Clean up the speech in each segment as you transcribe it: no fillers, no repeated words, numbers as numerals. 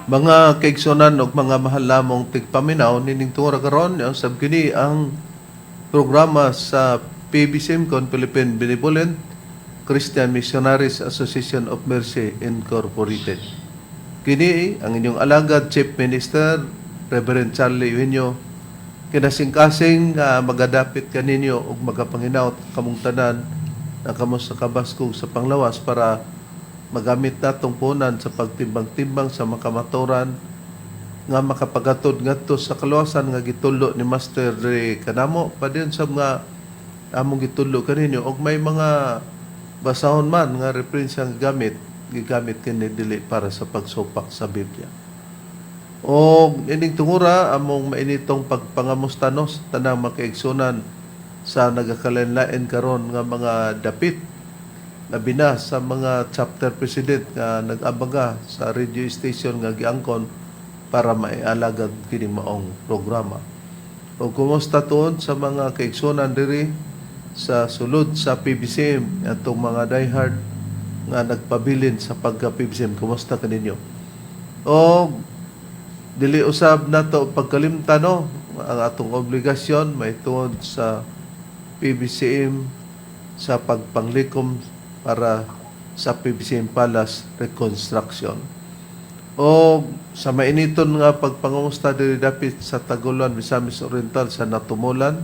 Mga kaigsunan ug mga mahal namong tigpaminaw, nining tungura karon sab kini ang programa sa PBCM kon Philippine Benevolent Christian Missionaries Association of Mercy Incorporated. Kini ang inyong alagad Chief Minister Reverend Charlie Eugenio, kinasingkasing magadapit kaninyo ug magapanghinaot kamong tanan na kamo sa kabaskog sa panglawas para magamit natong punan sa pagtimbang-timbang sa makamaturan nga makapagatod ngadto sa kaluwasan nga gitulo ni Master diri kanamo, padayon sa mga among gitulo kaninyo, og may mga basahon man nga referensya nga gamit gigamit kini dili para sa pagsupak sa Biblia. O ining tungura, among mainitong pagpangamusta, no, sa tanang makaigsunan sa nagakalain-lain karon nga mga dapit, labi na sa mga chapter president nga nag-abaga sa radio station nga giangkon para maialagad kini maong programa. O kumusta tuon sa mga kaigsunan diri sa sulod sa PBCM, atong mga diehard nga nagpabilin sa pagka PBCM, kumusta kaninyo? O dili usab nato pagkalimtan, no, ang atong obligasyon may tungod sa PBCM sa pagpanglikom para sa PBCM Palace reconstruction. O sa mainiton nga pagpangumusta diri dapit sa Tagoloan, Misamis Oriental, sa Natumulan,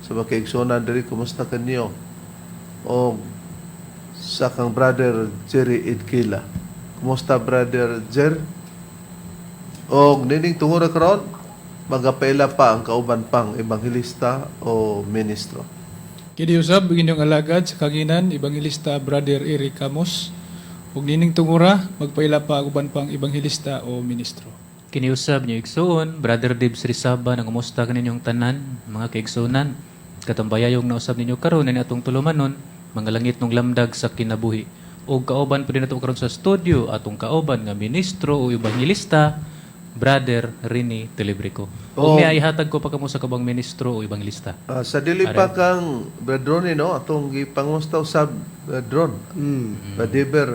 sa mga kaigsuonan diri, kumusta kanyo? O sa kang Brother Jerry Idkila. Kumusta, Brother Jer? O nining tungura karon, magapaila pa ang kauban pang ebanghelista o ministro. Kini usab inyong alagad sa kaginan, Ebanghelista Brother Eric Camus. Ug nining tungura magpaila pa ang uban pang ebanghelista o ministro. Kiniusab niyo igsuon, Brother Dibs Rizaba, nangumusta kaninyong tanan, mga kaigsuonan. Katambayayong nausab ninyo karon ani atong tulumanon, mga langit nung lamdag sa kinabuhi. Ug kauban pud nato karon sa studio atong kauban nga ministro o ebanghelista, Brother Rini Telebrico. Oh. Ug niya ihatag ko pa kamo sa kabang ministro o ebanghelista. Sa dili pa kang Brad Ronnie, no, atong gipangusta usab, Brad Ron. Brad Eber,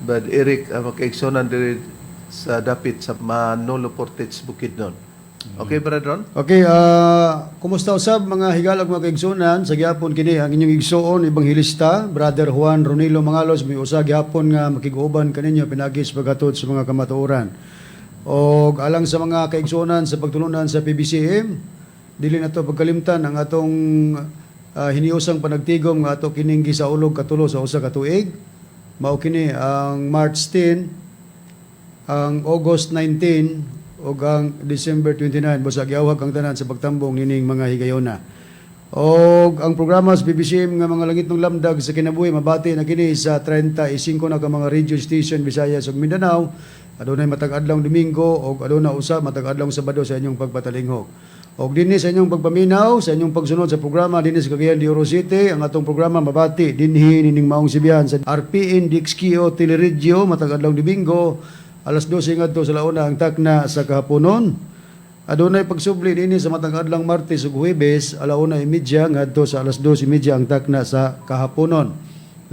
Brad Eric, ang mga kaigsuonan diri sa dapit sa Manolo Fortich, Bukidnon. Okay, Brad Ron? Okay, kumusta usab, mga higalag, mga kaigsuonan? Sa gyapon kini ang inyong igsuon ebanghelista Brother Juan Ronilo Mangalos, may usa gyapon nga makig-uban kaninyo pinagi sa paghatod sa mga kamatuoran. Og alang sa mga kaigsuonan sa pagtulunan sa PBCM, dili nato pagkalimtan ang atong hiniusang panagtigom nga ato kining gisaulog katulo sa usa ka tuig. Mao kini ang March 10, ang August 19 ug ang December 29. Busa giawhag ang tanan sa pagtambong nining mga higayona. Og ang programa sa PBCM nga mga langit ng lamdag sa kinabuhi mabati na kini sa 35 na ka mga radio station Visayas ug Mindanao. Adunay matag adlaw Domingo ug aduna usa matag adlaw Sabado sa inyong pagpatalinghog. Og dinhi sa inyong pagpaminaw, sa inyong pagsunod sa programa dinhi sa Cagayan de Oro City, ang atong programa mabati dinhi nining maong sibihan sa RPN DXKO Teleradyo matag adlaw Domingo alas 12 ngadto sa launa ang takna sa kahaponon. Adunay pagsubli dinhi sa matag adlaw Martes ug Huwebes, 1:30 ngadto sa 2:30 ang takna sa kahaponon.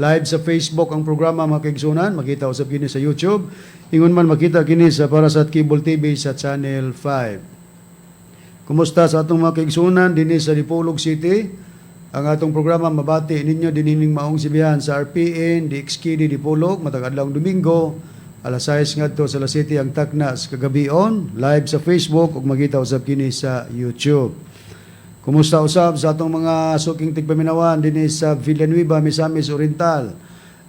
Live sa Facebook ang programa, mga kaigsunan, makita usab kini sa YouTube. Ingon man makita kini sa Parasat Cable TV sa Channel 5. Kumusta sa atong mga kaigsunan dinhi sa Dipolog City? Ang atong programa mabati ninyo dinhi ning maong sibihan sa RPN DXKD Dipolog matag adlaw Domingo alas 6 ngadto sa alas 7 ang takna sa kagabion, live sa Facebook ug makita usab kini sa YouTube. Kumusta usab sa atong mga suking tigpaminawan dinhi sa Villanueva, Misamis Oriental?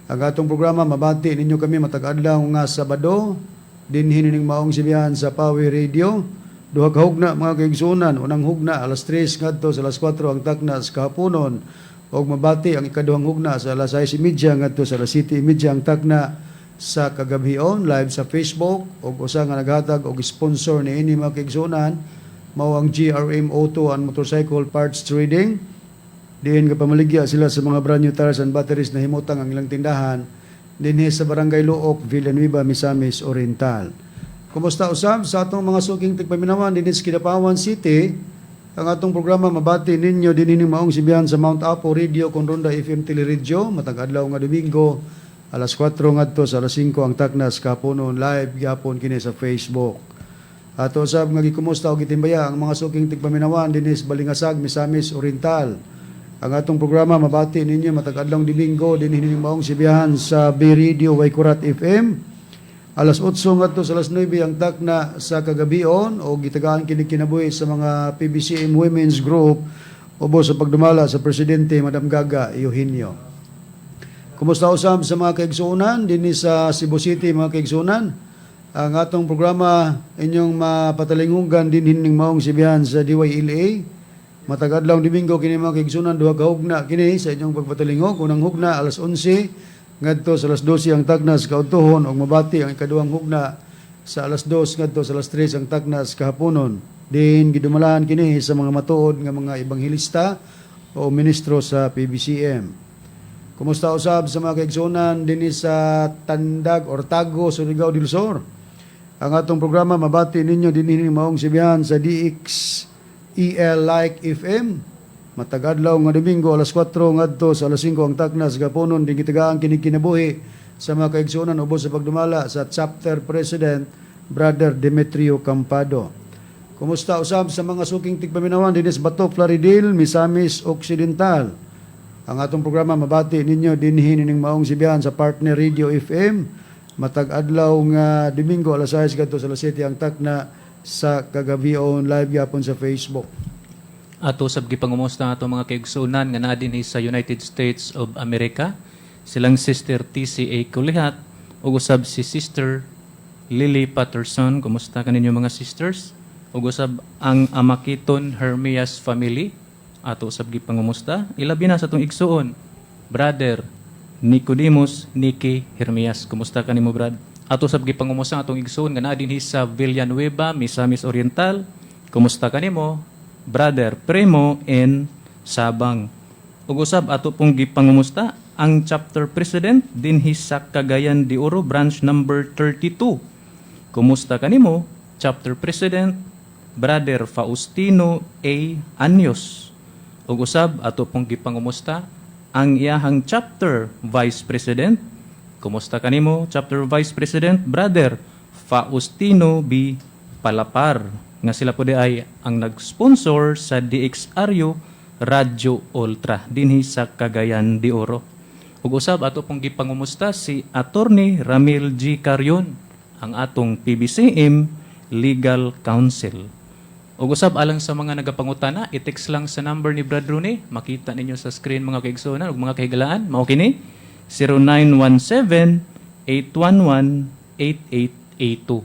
Ang atong programa mabati ninyo kami matag adlaw nga Sabado dinhi ning maong sibihan sa Pawi Radio. Duha ka hugna, mga kaigsuonan, unang hugna alas 3 ngadto sa alas 4 ang takna sa kahaponon ug mabati ang ikaduhang hugna sa alas 6:30 ngadto sa alas 7:30 ang takna sa kagabhion, live sa Facebook, ug usa nga naghatag og sponsor niini, mga kaigsuonan, mao ang GRM Auto and Motorcycle Parts Trading. Diin ka pamaligya sila sa mga brand new tires and batteries na himutang ang ilang tindahan dinhi sa Barangay Looc, Villanueva, Misamis Oriental. Kumusta usab sa atong mga suking tigpaminawan dinhi sa Kidapawan City? Ang atong programa mabati ninyo dinhi ning maong sibihan sa Mount Apo Radio kon Ronda FM Teleradyo matag adlaw nga Domingo Alas 4 ngadto sa alas 5 ang taknas kahaponon, live gyapon kini sa Facebook. Ato sab nga gikumusta og gitimbaya ang mga suking tigpaminawan dinhi sa Balingasag, Misamis Oriental. Ang atong programa mabati ninyo matag adlawng Domingo dinhi nining maong sibihan sa B Radio Waikurat FM. Alas 8 ngadto sa alas 9 ang takna sa kagabion o gitagaan kini kinabuhi sa mga PBCM Women's Group ubos sa pagdumala sa Presidente Madam Gaga Eugenio. Kumusta usab sa mga kaigsuonan dinhi sa Cebu City, mga kaigsuonan? Ang atong programa inyong mapatalinghugan dinhi ning maong sibihan sa DYLA. Matag adlaw Domingo kini, mga kaigsuonan, duha ka hugna kini sa inyong pagpatalinghug. Unang hugna alas 11 ngadto sa alas 12 ang tagnas kaudtohon ug mabati ang ikaduhang hugna sa alas 2 ngadto sa alas 3 ang tagnas kahaponon. Din gidumalahan kini sa mga matuod nga mga ebanghelista o ministro sa PBCM. Kumusta usab sa mga kaigsuonan dinhi sa Tandag or Tago, Surigao del Sur? Ang atong programa mabati ninyo dinhi maong sibihan sa DXEL Like FM. Matag adlaw nga Domingo alas 4 ngadto sa alas 5 ang taknas gaponon, din gitagaan kini kinabuhi sa mga kaigsuonan ubos sa pagdumala sa chapter president Brother Demetrio Campado. Kumusta usab sa mga suking tigpaminawan dinhi sa Bato, Plaridel, Misamis Occidental? Ang atong programa mabati ninyo dinhi nining maong sibihan sa Partner Radio FM matag adlaw nga Domingo alas 6 kadto sa alas 7 ang takna sa kagabion, live gyapon sa Facebook. Ato sab gipangumusta ang atong mga kaigsuonan nga naa dinhi sa United States of America. Silang Sister TCA Kulihat ug usab si Sister Lily Patterson. Kumusta kaninyo, mga sisters? Ug usab ang Amakiton Hermias family. Ato usab gipangumusta. Ilabi na sa atong igsuon, Brother Nicodemus Niki Hermias. Kumusta kanimo, Brad? Ato sab gipangumusta ang atong igsuon nga naa dinhi sa Villanueva, Misamis Oriental. Kumusta kanimo, Brother Primo N. Sabang? Ug usab ato pong gipangumusta ang chapter president dinhi sa Cagayan de Oro, branch number 32. Kumusta kanimo, chapter president Brother Faustino A. Anyos? Ug usab ato pong gipangumusta ang iyahang chapter vice president. Kumusta kanimo, chapter vice president Brother Faustino B. Palapar? Nga sila po diay ang nag-sponsor sa DXRU Radyo Ultra dinhi sa Cagayan de Oro. Ug usab ato pong gipangumusta si Attorney Ramil G. Carion, ang atong PBCM Legal Counsel. Ug usab, alang sa mga nagapangutana, i-text lang sa number ni Brad Rooney, makita ninyo sa screen, mga kaigsuonan ug mga kahigalaan, mao kini 0917 811 8882.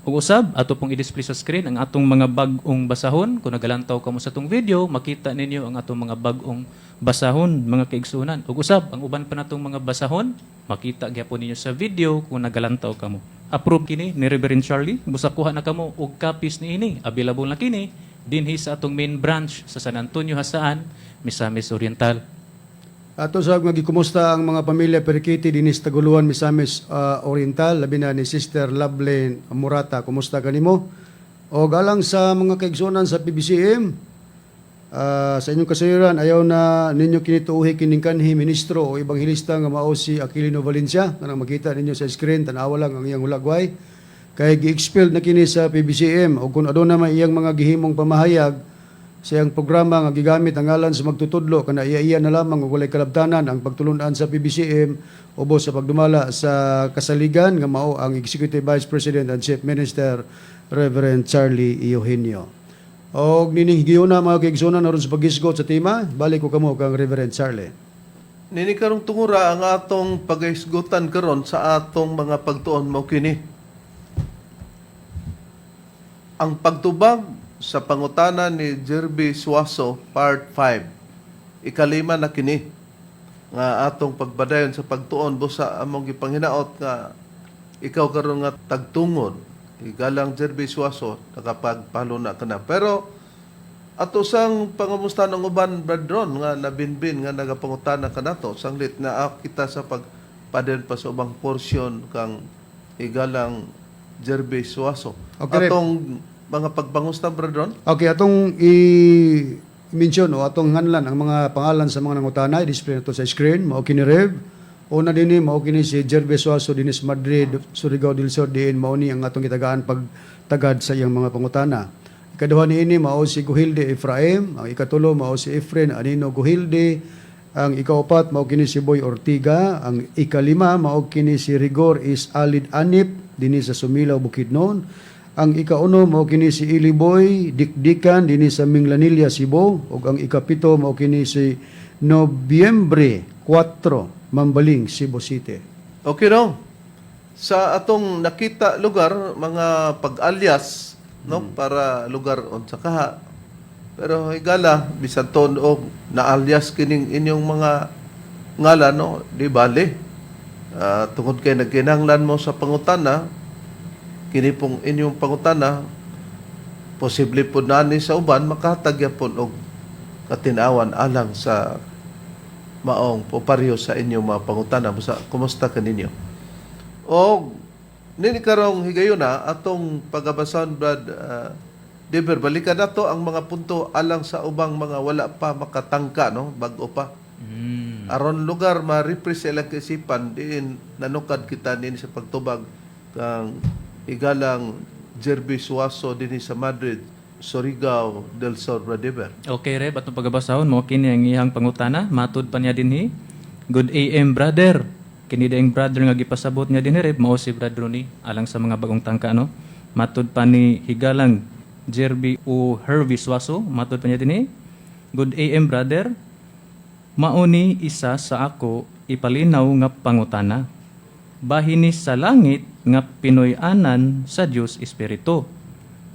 Ug usab ato pong i-display sa screen ang atong mga bag-ong basahon. Kung nagalantaw kamo sa atong video, makita ninyo ang atong mga bag-ong basahon, mga kaigsuonan. Ug usab ang uban pa natong mga basahon, makita gyapon ninyo sa video kung nagalantaw kamo. Approve kini ni Reverend Charlie. Busa kuha na kamo og copies niini. Available na kini dinhi sa atong main branch sa San Antonio, Jasaan, Misamis Oriental. Ato sa nga gikumusta ang mga pamilya Perikiti dinhi sa Taguluan, Misamis Oriental, labi na ni Sister Lovelyn Murata. Kumusta kanimo? O galang sa mga kaigsuonan sa PBCM, sa inyong kasayuran, ayaw na ninyo kinituuhi kining kanhi ministro o ebanghelista nga mao si Aquilino Valencia nga makita ninyo sa screen, tan-awa lang ang iyang hulagway, kay gi-expelled na kini sa PBCM. O kung aduna may iyang mga gihimong pamahayag sa iyang programa nga gigamit ang ngalan sa magtutudlo, kana iya-iya na lamang ug walay kalabtanan ang pagtulunan sa PBCM ubos sa pagdumala sa kasaligan nga mao ang Executive Vice President and Chief Minister Reverend Charlie Eugenio. Og nining higayuna, mga kaigsuonan, aron sa paghisgot sa tema, balik ko kamo kang Reverend Charlie. Nini karong tungura, ang atong pagahisgutan karon sa atong mga pagtuon mao kini: Ang pagtubag sa pangutana ni Jerby Suazo, Part 5. Ikalima na kini nga atong pagbadayon sa pagtuon, busa among gipanghinaot nga ikaw karon nga tagtungod, igalang Jerby Suazo, nakapagpaluna ka na. Pero ato sang pangamusta ng uban, Brad Ron, nga nabinbin nga nagapangutana kanato sanglit na kita sa pagpaden pa sa ubang portion kang igalang Jerby Suazo. Okay. Atong mga pagpangusta, Brad Ron. Okay, atong i-mention o atong nganlan ang mga pangalan sa mga nangutana, i-display na to sa screen, mao kini Rev. Una dinhi, mao kini si Jerve Suazo dinhi sa Madrid, Surigao del Sur, diin mao ni ang atong gitagaan pagtagad sa iyang mga pangutana. Ikaduha niini mao si Guhilde Efraim, ang ikatulo mao si Efren Anino Guhilde, ang ikaupat mao kini si Boy Ortiga, ang ikalima mao kini si Rigor is Alid Anip dinhi sa Sumilaw, Bukidnon. Ang ikauno mao kini si Ili Boy Dikdikan dinhi sa Minglanilla, Cebu, ug ang ikapito mao kini si Nobyembre 4, Mambaling, Cebu City. Okay, no? Sa atong nakita lugar, mga pag-alias, no, para lugar unsa kaha. Pero higala, bisan ton og na-alias kining inyong mga ngalan, no, di bale. Tungod kay nagkinahanglan mo sa pangutana, kini pong inyong pangutana, posible po nani sa uban makahatag gyapon og katinawan alang sa maong poparyo sa inyong mga pangutana. Busa, kumusta kaninyo? O nini karong higayuna atong pagabasan, Brad Deber, balikan nato ang mga punto alang sa ubang mga wala pa makatangka, no, bag-o pa. Aron lugar ma-refresh ilang kaisipan diin nanukad kita din sa pagtubag kang igalang Jerby Suazo dinhi sa Madrid, Surigao del Sur, Brad Deber. Okay, Reb, atong pagabasahon mo kini ang iyang pangutana, matud pa niya dinhi. "Good AM, brother." Kini daing brother nga gipasabot niya dinhi, Reb, mao si Brad Ronnie alang sa mga bagong tangka, no. Matud pa ni higalang Jerby o Hervey Suazo, matud pa niya dinhi. "Good AM, brother. Mauni isa sa ako ipalinaw nga pangutana. Bahini sa langit nga Pinoy-anan sa Dios Espiritu.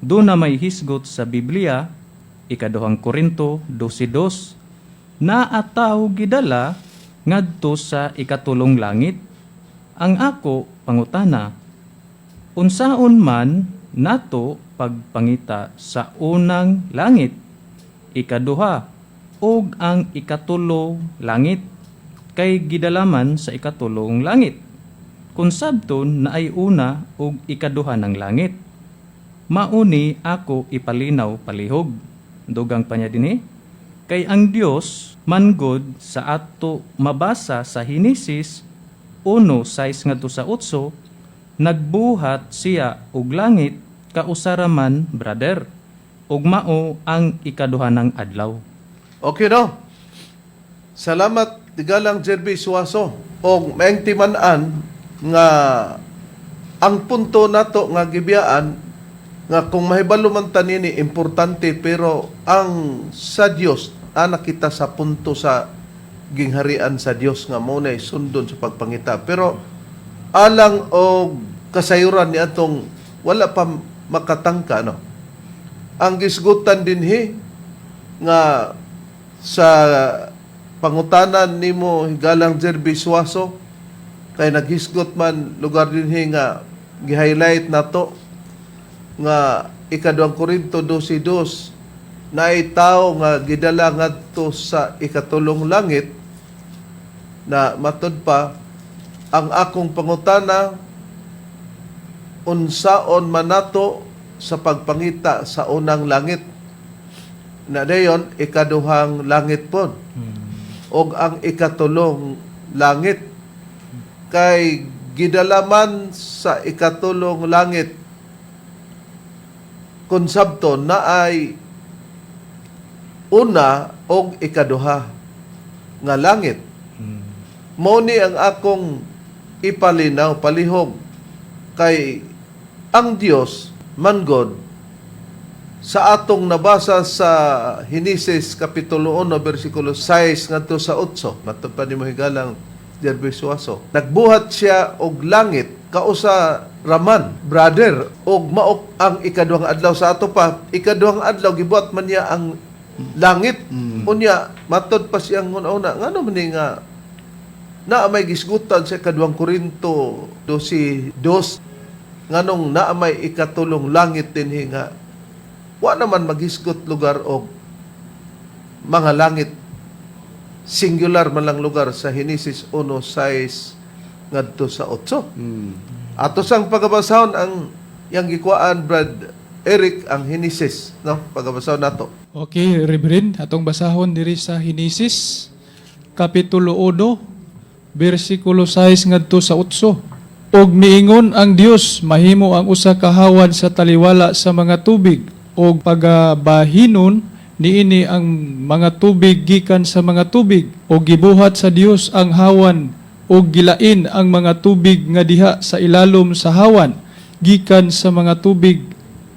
Doon na may hisgot sa Biblia, Ikaduhang Korinto 12.2, na ataw gidala ngadto sa ikatulong langit. Ang ako pangutana, unsaon man nato pagpangita sa unang langit, ikaduha, ug ang ikatulo langit, kay gidalaman sa ikatulong langit? Kung sabton na ay una ug ikaduha ng langit. Mauni ako ipalinaw palihog." Dugang pa niya dinhi. "Kay ang Dios man gud sa ato mabasa sa Henesis 1:6 ngadto sa 8, nagbuhat siya og langit kausara man, brother, ug mao ang ikaduha ng adlaw." Okay, no? Salamat, Tigalang Jerby Suazo. Og maayong timan-an nga ang punto nato nga gibiyaan nga kung mahibalo man ta nini importante, pero ang sa Dios ana kita sa punto sa gingharian sa Dios nga mo na sundon sa pagpangita. Pero alang og kasayuran ni atong wala pa makatangka, no, ang gisgutan dinhi nga sa pangutanan nimo, higalang Jerby Suazo, kay naghisgot man lugar dinhi nga gi-highlight nato nga Ikaduhang Korinto 12:2 naay tawo nga gidala ngadto sa ikatulong langit, na matud pa, "Ang akong pangutana, unsaon man nato sa pagpangita sa unang langit, na dayon ikaduhang langit pod og ang ikatulong langit, kay gidalaman sa ikatulong langit kung sabton na ay una og ikaduha nga langit. Mao ni ang akong ipalinaw palihog, kay ang Dios man God sa atong nabasa sa Henesis kapitulo 1 bersikulo 6 ngadto sa 8, matod pa nimo, higalang Jerby Suazo, nagbuhat siya og langit kausa raman, brother, og mao ang ikaduhang adlaw. Sa ato pa ikaduhang adlaw gibuhat man niya ang langit. Unya matod pa siyang una ngano man ni nga naa may gisgutan sa Ikaduhang Korinto 12:2, nganong naa may ikatulong langit dinhi nga wa naman maghisgot lugar og mga langit, singular man lang lugar sa Henesis 1:6 ngadto sa 8?" Ato sang pagabasahon ang yang gikuan, Brad Eric, ang Henesis, no, pagabasahon nato. Okay, Reverend, atong basahon diri sa Henesis kapitulo 1 Bersikulo 6 ngadto sa 8. Og miingon ang Dios, mahimo ang usa ka hawan sa taliwala sa mga tubig og pagabahinon niini ang mga tubig gikan sa mga tubig. Og gibuhat sa Dios ang hawan og gilain ang mga tubig nga diha sa ilalom sa hawan gikan sa mga tubig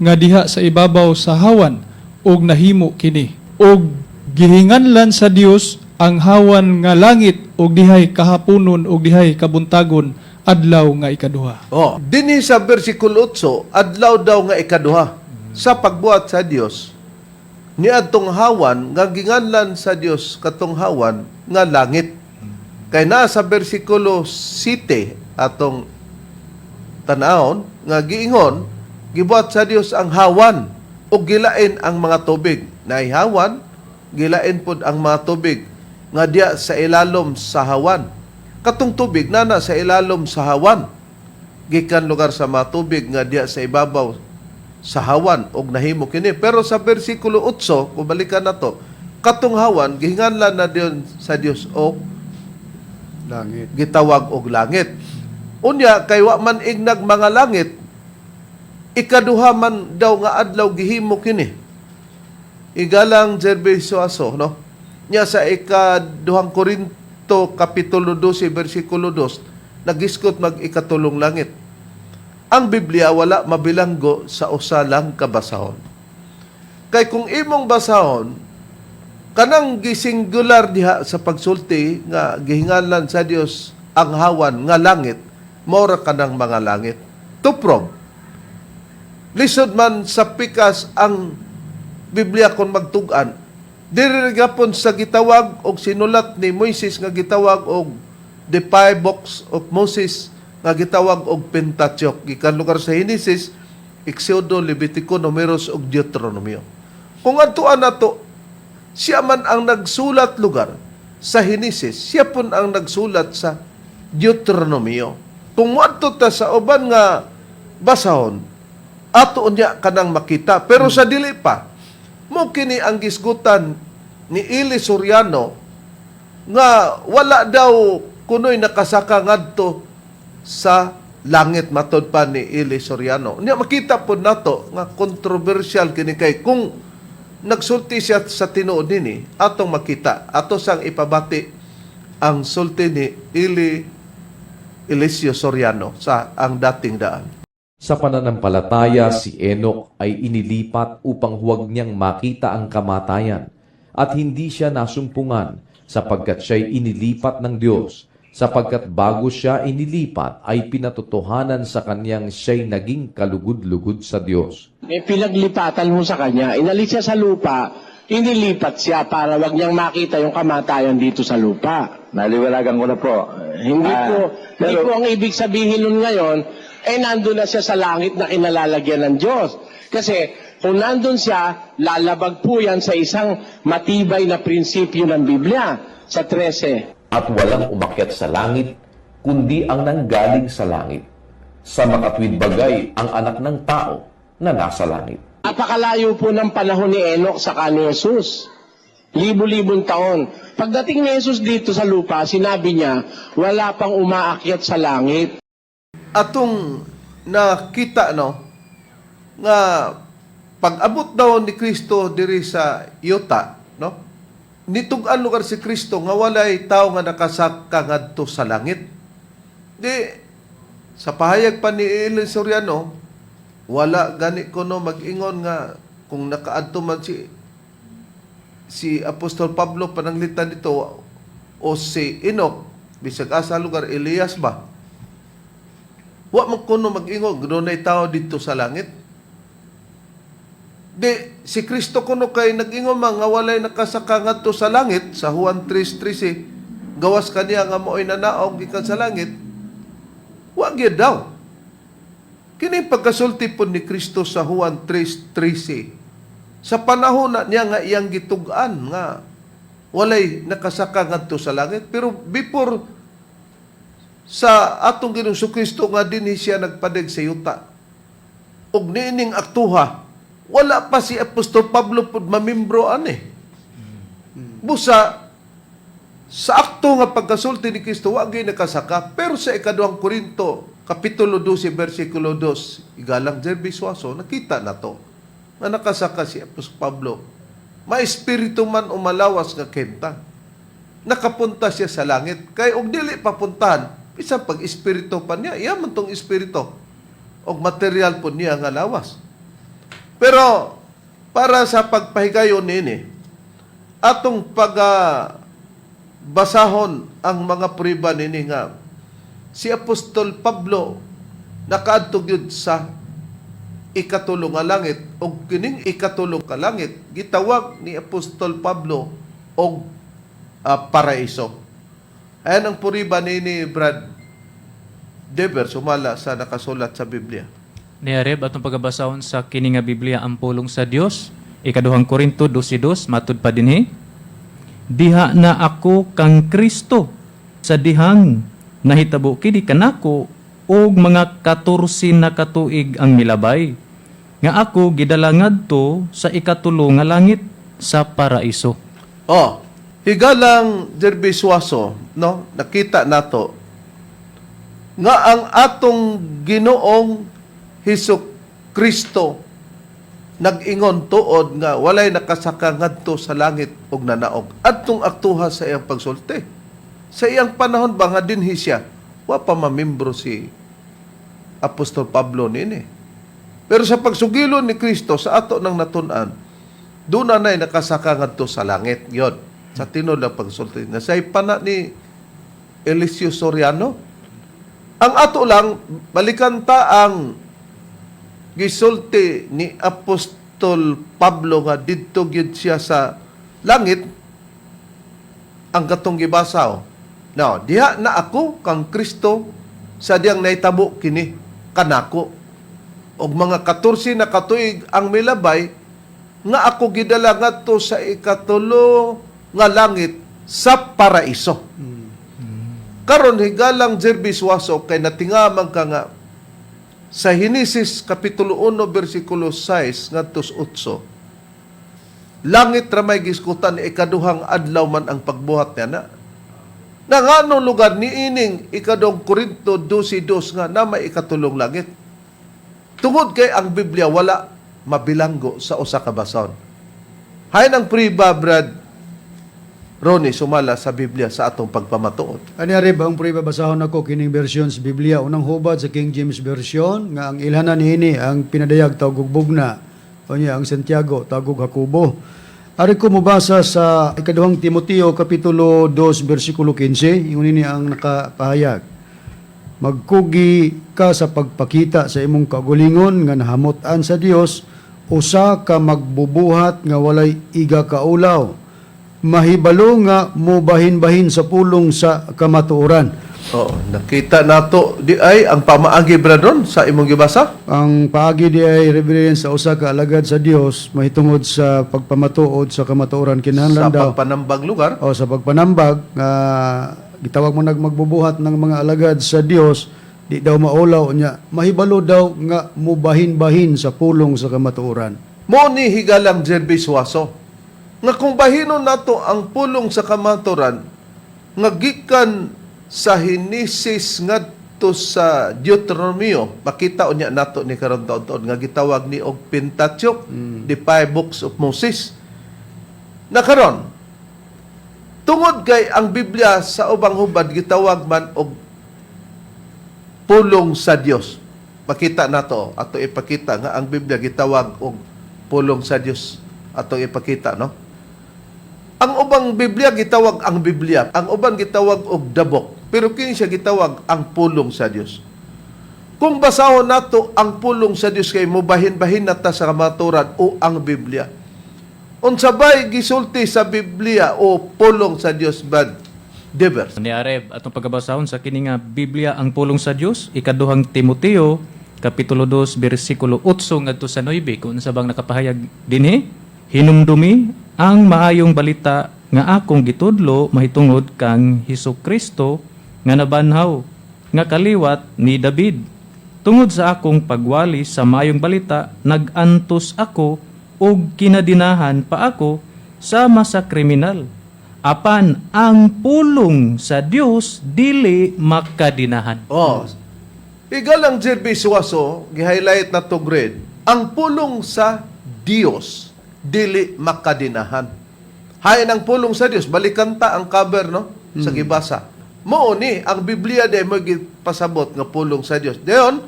nga diha sa ibabaw sa hawan, og nahimo kini. Og gihinganlan sa Dios ang hawan nga langit, og dihay kahaponon og dihay kabuntagon, adlaw nga ikaduha. Oh, dinhi sa bersikulo 8, adlaw daw nga ikaduha sa pagbuhat sa Dios niadtong hawan nga ginganlan sa Dios katong hawan nga langit. Kay naa sa bersikulo 7 atong tanawon nga giingon, gibuhat sa Dios ang hawan ug gilain ang mga tubig. Naay hawan, gilain pod ang mga tubig nga diya sa ilalom sa hawan. Katong tubig nana sa ilalom sa hawan gikan lugar sa mga tubig nga diya sa ibabaw sa hawan, og nahimo kini. Pero sa bersikulo 8, kung balikan nato, katong hawan gihinganlan na diyon sa Dios og Langit. Gitawag og langit. Unya kay wa man ignag mga langit, ikaduha man daw nga adlaw gihimo kini. Igalang Jervis Aso, no? Nya sa ikaduhang Korinto kapitulo 12 bersikulo 2, nagiskot mag ikatulong langit. Ang Biblia wala mabilanggo sa usa lang ka basahon. Kay kung imong basahon, kanang gisingular diha sa pagsulti nga gihinganlan sa Dios ang hawan nga langit, mora kanang mga langit. To prove, lisod man sa pikas ang Biblia kung magtug-an. Diri gapon sa gitawag og sinulat ni Moises nga gitawag og the five books of Moses nga gitawag og Pentateuch, gikan lugar sa Genesis, Exodo, Levitico, Numeros ug Deuteronomio. Kung adtuan nato, siya man ang nagsulat lugar sa Genesis, siya pun ang nagsulat sa Deuteronomio. Kung moadto ta sa uban nga basahon, ato unya kanang makita. Pero sa dili pa, mo kini ang gisgutan ni Eli Soriano nga wala daw kunoy nakasaka ngadto sa langit, matod pa ni Eli Soriano. Nya makita pod nato nga controversial kini, kay kung nagsulti siya sa tinuod nini, atong makita, ato sang ipabati ang sulti ni Eli Eliseo Soriano sa Ang Dating Daan. Sa pananampalataya, si Enoch ay inilipat upang huwag niyang makita ang kamatayan at hindi siya nasumpungan sapagkat siya'y inilipat ng Diyos. Sapagkat bago siya inilipat ay pinatotohanan sa kanyang siya'y naging kalugod-lugod sa Diyos. May pinaglipatan mo sa kanya. Inalis siya sa lupa, inilipat siya para wag niyang makita yung kamatayan dito sa lupa. Naliwanagan ko na po. Hindi Ah, po, hindi pero, po ang ibig sabihin nun ngayon, eh nandun na siya sa langit na kinalalagyan ng Diyos. Kasi kung nandun siya, lalabag po yan sa isang matibay na prinsipyo ng Biblia, sa 13. At walang umakyat sa langit, kundi ang nanggaling sa langit. Sa makatwid bagay ang anak ng tao na nasa langit. Napakalayo po ng panahon ni Enoch sa ni Jesus. Libo-libong taon. Pagdating ni Jesus dito sa lupa, sinabi niya, wala pang umaakyat sa langit. Atong nakita, no, nga pag-abot daw ni Kristo diri sa yuta, no, nitug-an lugar si Kristo nga walay tao nga nakasaka ngadto sa langit. Di sa pahayag pa ni Eli Soriano, wala gani kuno mag-ingon nga kung nakaadto man si si Apostol Pablo pananglitan dito o si Enoch, bisag asa lugar, Elias ba, wa man kuno mag-ingon dunay tao dito sa langit. Di si Kristo kuno kay nag-ingon man nga walay nakasaka ngadto sa langit sa Juan 3:13, gawas kaniya nga maoy nanaog gikan sa langit. Wa gyud daw kini pagkasulti pod ni Kristo sa Juan 3:13 sa panahon na niya nga iyang gitug-an nga walay nakasaka ngadto sa langit. Pero before sa atong Ginoong Kristo nga dinhi siya nagpadeg sa yuta ug niining aktuha, wala pa si Apostol Pablo pud mamimbro ani. Busa Sa akto nga pagkasulti ni Kristo, wa gyud nakasaka. Pero sa ikaduhang Korinto, Kapitulo 12, versikulo 2, igalang Jerby Suazo, nakita na to na nakasaka si Apostol Pablo. Ma-espiritu man o malawas nga kahimtang. Nakapunta siya sa langit. Kay og dili papuntahan, bisan pag espiritu pa niya, iya man tong espiritu og material po niya nga lawas. Pero para sa pagpahigayon nini, atong pag basahon ang mga prueba nini nga si Apostol Pablo nakaadto gyud sa ikatulo nga langit, og kining ikatulo ka langit gitawag ni Apostol Pablo og paraiso. Ayan ang prueba nini, Brad Dever, sumala sa nakasulat sa Biblia. Ni Areb, atong pagabasahon sa kini nga Biblia ang pulong sa Dios, Ikaduhang Korinto 12:2, matud pa dinhi. "Diha na ako kang Kristo sa dihang nahitabo kini kanako og mga 14 na katuig ang milabay nga ako gidala ngadto sa ikatulo nga langit, sa paraiso." Oh, higalang Jerby Suazo, no? Nakita nato nga ang atong Ginoong Hesus Kristo nag-ingon tuod nga walay nakasaka ngadto sa langit ug nanaog adtong aktuha sa iyang pagsulti. Sa iyang panahon ba nga dinhi siya, wa pa mamembro si Apostol Pablo nini. Pero sa pagsugilon ni Kristo sa ato ng natun-an, doon na na'y nakasaka ngadto sa langit. Yon. Sa tinuod ang pagsulti. Nasay pana ni Eliseo Soriano. Ang ato lang, balikan ta ang gisulti ni Apostol Pablo nga didto gyud siya sa langit, ang katong gibasa, oh. Now, "Diha na ako kang Kristo sa diyang nahitabo kini kanako og mga 14 na katuig ang milabay nga ako gidala ngadto sa ikatulo nga langit, sa paraiso." Karon, higalang Jerby Suazo, kay natingaman ka nga sa Henesis kapitulo 1 bersikulo 6 ngadto sa 8, langit ra may giskutan, ikaduhang adlaw man ang pagbuhat niya na. Na nganong lugar ni ining ikaduhang Korinto 12:2 nga na may ikatulong langit? Tungod kay ang Biblia wala mabilanggo sa usa ka bason. Hain ang priba, Brad Ronnie, sumala sa Biblia sa atong pagpamatuod. Ani Areb, ang prueba, basahon ako kining version sa Biblia. Unang hubad sa King James Version nga ang ilhanan niini ang pinadayag tawag og bugna. Unya ang Santiago tawag og Jacobo. Ari ko mobasa sa ikaduhang Timoteo kapitulo 2 bersikulo 15, ingon ini ang nakapahayag. "Magkugi ka sa pagpakita sa imong kaugalingon nga nahamot-an sa Dios, usa ka magbubuhat nga walay iga kaulaw, mahibalo nga mobahin-bahin sa pulong sa kamatuoran." Oo, nakita nato di ay ang pamaagi, Brad Ron, sa imong gibasa. Ang paagi di ay, Reverend, sa usa ka alagad sa Dios mahitungod sa pagpamatuod sa kamatuoran Sa kinahanglan daw pagpanambag lugar. O sa pagpanambag nga gitawag mo nagmagbubuhat ng mga alagad sa Dios, di daw maulaw niya, mahibalo daw nga mubahin-bahin sa pulong sa kamatuoran. Mo ni, higalang Jerby Suazo, nga kung bahinon nato ang pulong sa kamaturan nga gikan sa Henesis ngadto sa Deuteronomio, makita unya nato ni karon taon-taon nga gitawag ni og Pentateuch, the five books of Moses. Na karon, tungod kay ang Biblia sa ubang hubad gitawag man og pulong sa Dios. Makita nato, ato ipakita nga ang Biblia gitawag og pulong sa Dios. Ato ipakita, no? Ang ubang Biblia gitawag ang Biblia, ang uban gitawag og the book, pero kini siya gitawag ang pulong sa Dios. Kung basahon nato ang pulong sa Dios kay mobahin-bahin na ta sa kamaturan o ang Biblia. Unsa bay gisulti sa Biblia o pulong sa Dios, Brad Devers? Ni Areb, atong pagabasahon sa kini nga Biblia ang pulong sa Dios, ikaduhang Timoteo kapitulo 2 bersikulo 8 ngadto sa 9, kung unsa bang nakapahayag dinhi: "Hinumdumi ang maayong balita nga akong gitudlo mahitungod kang Hesus Kristo nga nabanhaw, nga kaliwat ni David. Tungod sa akong pagwali sa maayong balita, nagantos ako ug kinadinahan pa ako sama sa kriminal." Apan ang pulong sa Dios dili makadinahan. Oh. Igalang Jerby Suazo, gi-highlight na to grade, ang pulong sa Dios dili makadinahan. Hain ang pulong sa Dios, balikan ta ang cover, no, sa gibasa. Mao ni ang Biblia di mo gipasabot nga pulong sa Dios. Dayon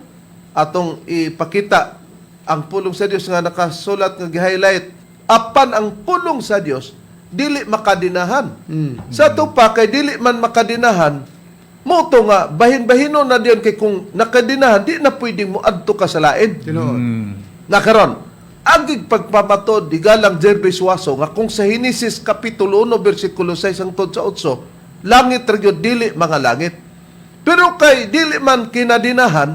atong ipakita ang pulong sa Dios nga nakasulat nga gi-highlight, apan ang pulong sa Dios dili makadinahan. Sa ato pa kay dili man makadinahan, mo to nga bahin-bahinon na diyan kay kung nakadinahan di na pwedeng mo adto ka sa lain. Tinuod. Nakaron, agig pagpamatod igalang Jerby Suazo nga kung sa Henesis kapitulo 1 bersikulo 6 hangtod sa 8, langit ra gyud dili mga langit. Pero kay dili man kinadinahan,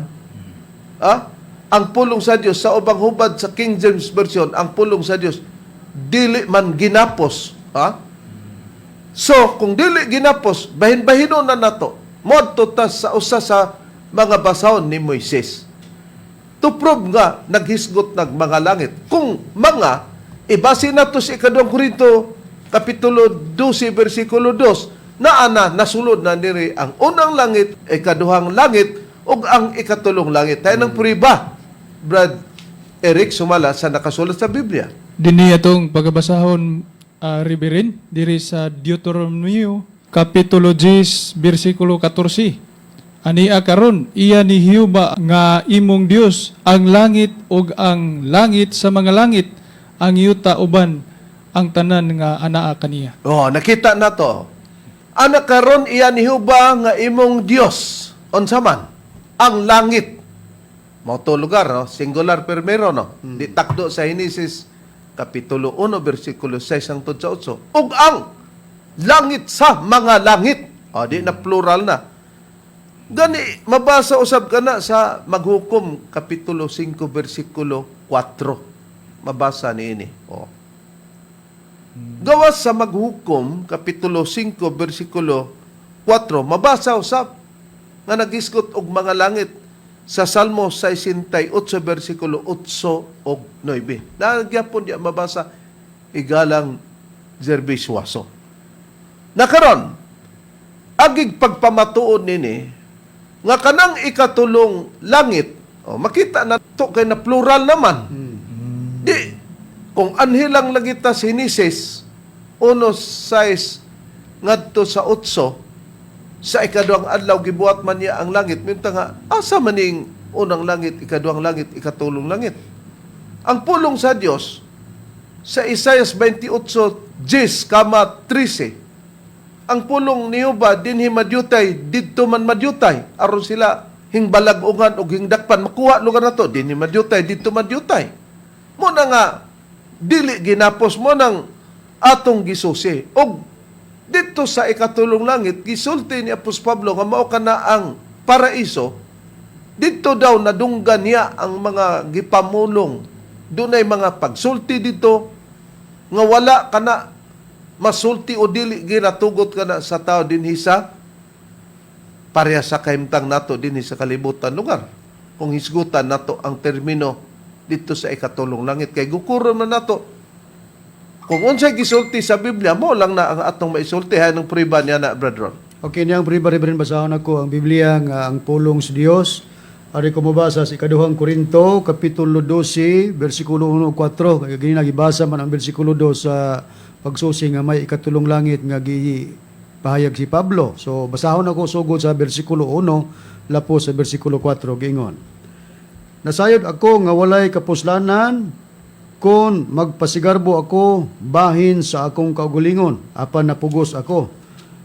ang pulong sa Dios sa ubang hubad sa King James Version, ang pulong sa Dios dili man ginapos, ha? So, kung dili ginapos, bahin-bahinon na nato. Modto ta sa usa sa mga basahon ni Moises. To prove nga naghisgot nag mga langit. Kung mga ibase nato sa ikaduhang Korinto kapitulo 12 bersikulo 2 na ana nasulod na niri ang unang langit, ikaduhang langit ug ang ikatulong langit. Tayo ng puriba, Brad Eric Sumala, sa nakasulat sa Biblia. Dinhi atong pagabasahon, Reverend, diri sa Deuteronomio kapitulo 10 bersikulo 14. Ania karon iya ni Jehova nga imong Dios ang langit ug ang langit sa mga langit, ang yuta uban ang tanan nga anaa kaniya. Oh, nakita na to. Ana karon iya ni Jehova nga imong Dios. Unsa man? Ang langit. Mao to lugar, no? Singular permero, no? Di takdo sa Genesis kapitulo 1 bersikulo 6 hangtod sa 8. Ug ang langit sa mga langit. O, di na plural na. Gani mabasa usab kana sa Maghukom kapitulo 5 bersikulo 4. Mabasa niini. Oh. Gawas sa Maghukom kapitulo 5 bersikulo 4, mabasa usab nga nagisgot og mga langit sa Salmo 68 bersikulo 8 og 9. Nagyapon diya mabasa, igalang Jervis Waso. Nakaron, agig pagpamatuod nini nga kanang ikatulong langit, oh, makita na to kay na plural naman. Di kung anhi lang lagi ta sa Henesis 1:6 ngadto sa 8, sa ikaduhang adlaw gibuhat man niya ang langit, minta nga asa man ning unang langit, ikaduhang langit, ikatulong langit? Ang pulong sa Dios sa Isaias 28:10 kama 13, ang pulong ni Jehova dinhi madyutay, didto man madyutay, aron sila hingbalag-ungan og hingdakpan makuha lugar na to, dinhi madyutay, didto madyutay. Mo na nga dili ginapos mo nang atong gisusi. Og didto sa ikatulong langit, gisulti ni Apostol Pablo nga mao kana ang paraiso. Didto daw nadunggan niya ang mga gipamulong. Dunay mga pagsulti dito nga wala kana masulti o dili ginatugot kana sa tao dinhi sa pareha sa kahimtang nato dinhi sa kalibutan lugar. Kung hisgutan nato ang termino dito sa ikatulong langit kay gukuron man nato kung unsay gisulti sa Biblia, mo lang na ang atong maisulti. Hay ng priba niya na, Brad Ron. Okay, niyang priba, Reverend, basahon ako ang Biblia nga ang pulong sa Dios. Ari ko mobasa sa ikaduhang Korinto, kapitulo 12, bersikulo 1 ug 4. Kay gini nagibasa man ang bersikulo 2 sa pagsusi nga may ikatulong langit nga gipahayag si Pablo. So basahon ako sugod sa bersikulo 1 lapo sa bersikulo 4, giingon. Nasayod ako nga walay kapuslanan kon magpasigarbo ako bahin sa akong kaugalingon, apan napugos ako.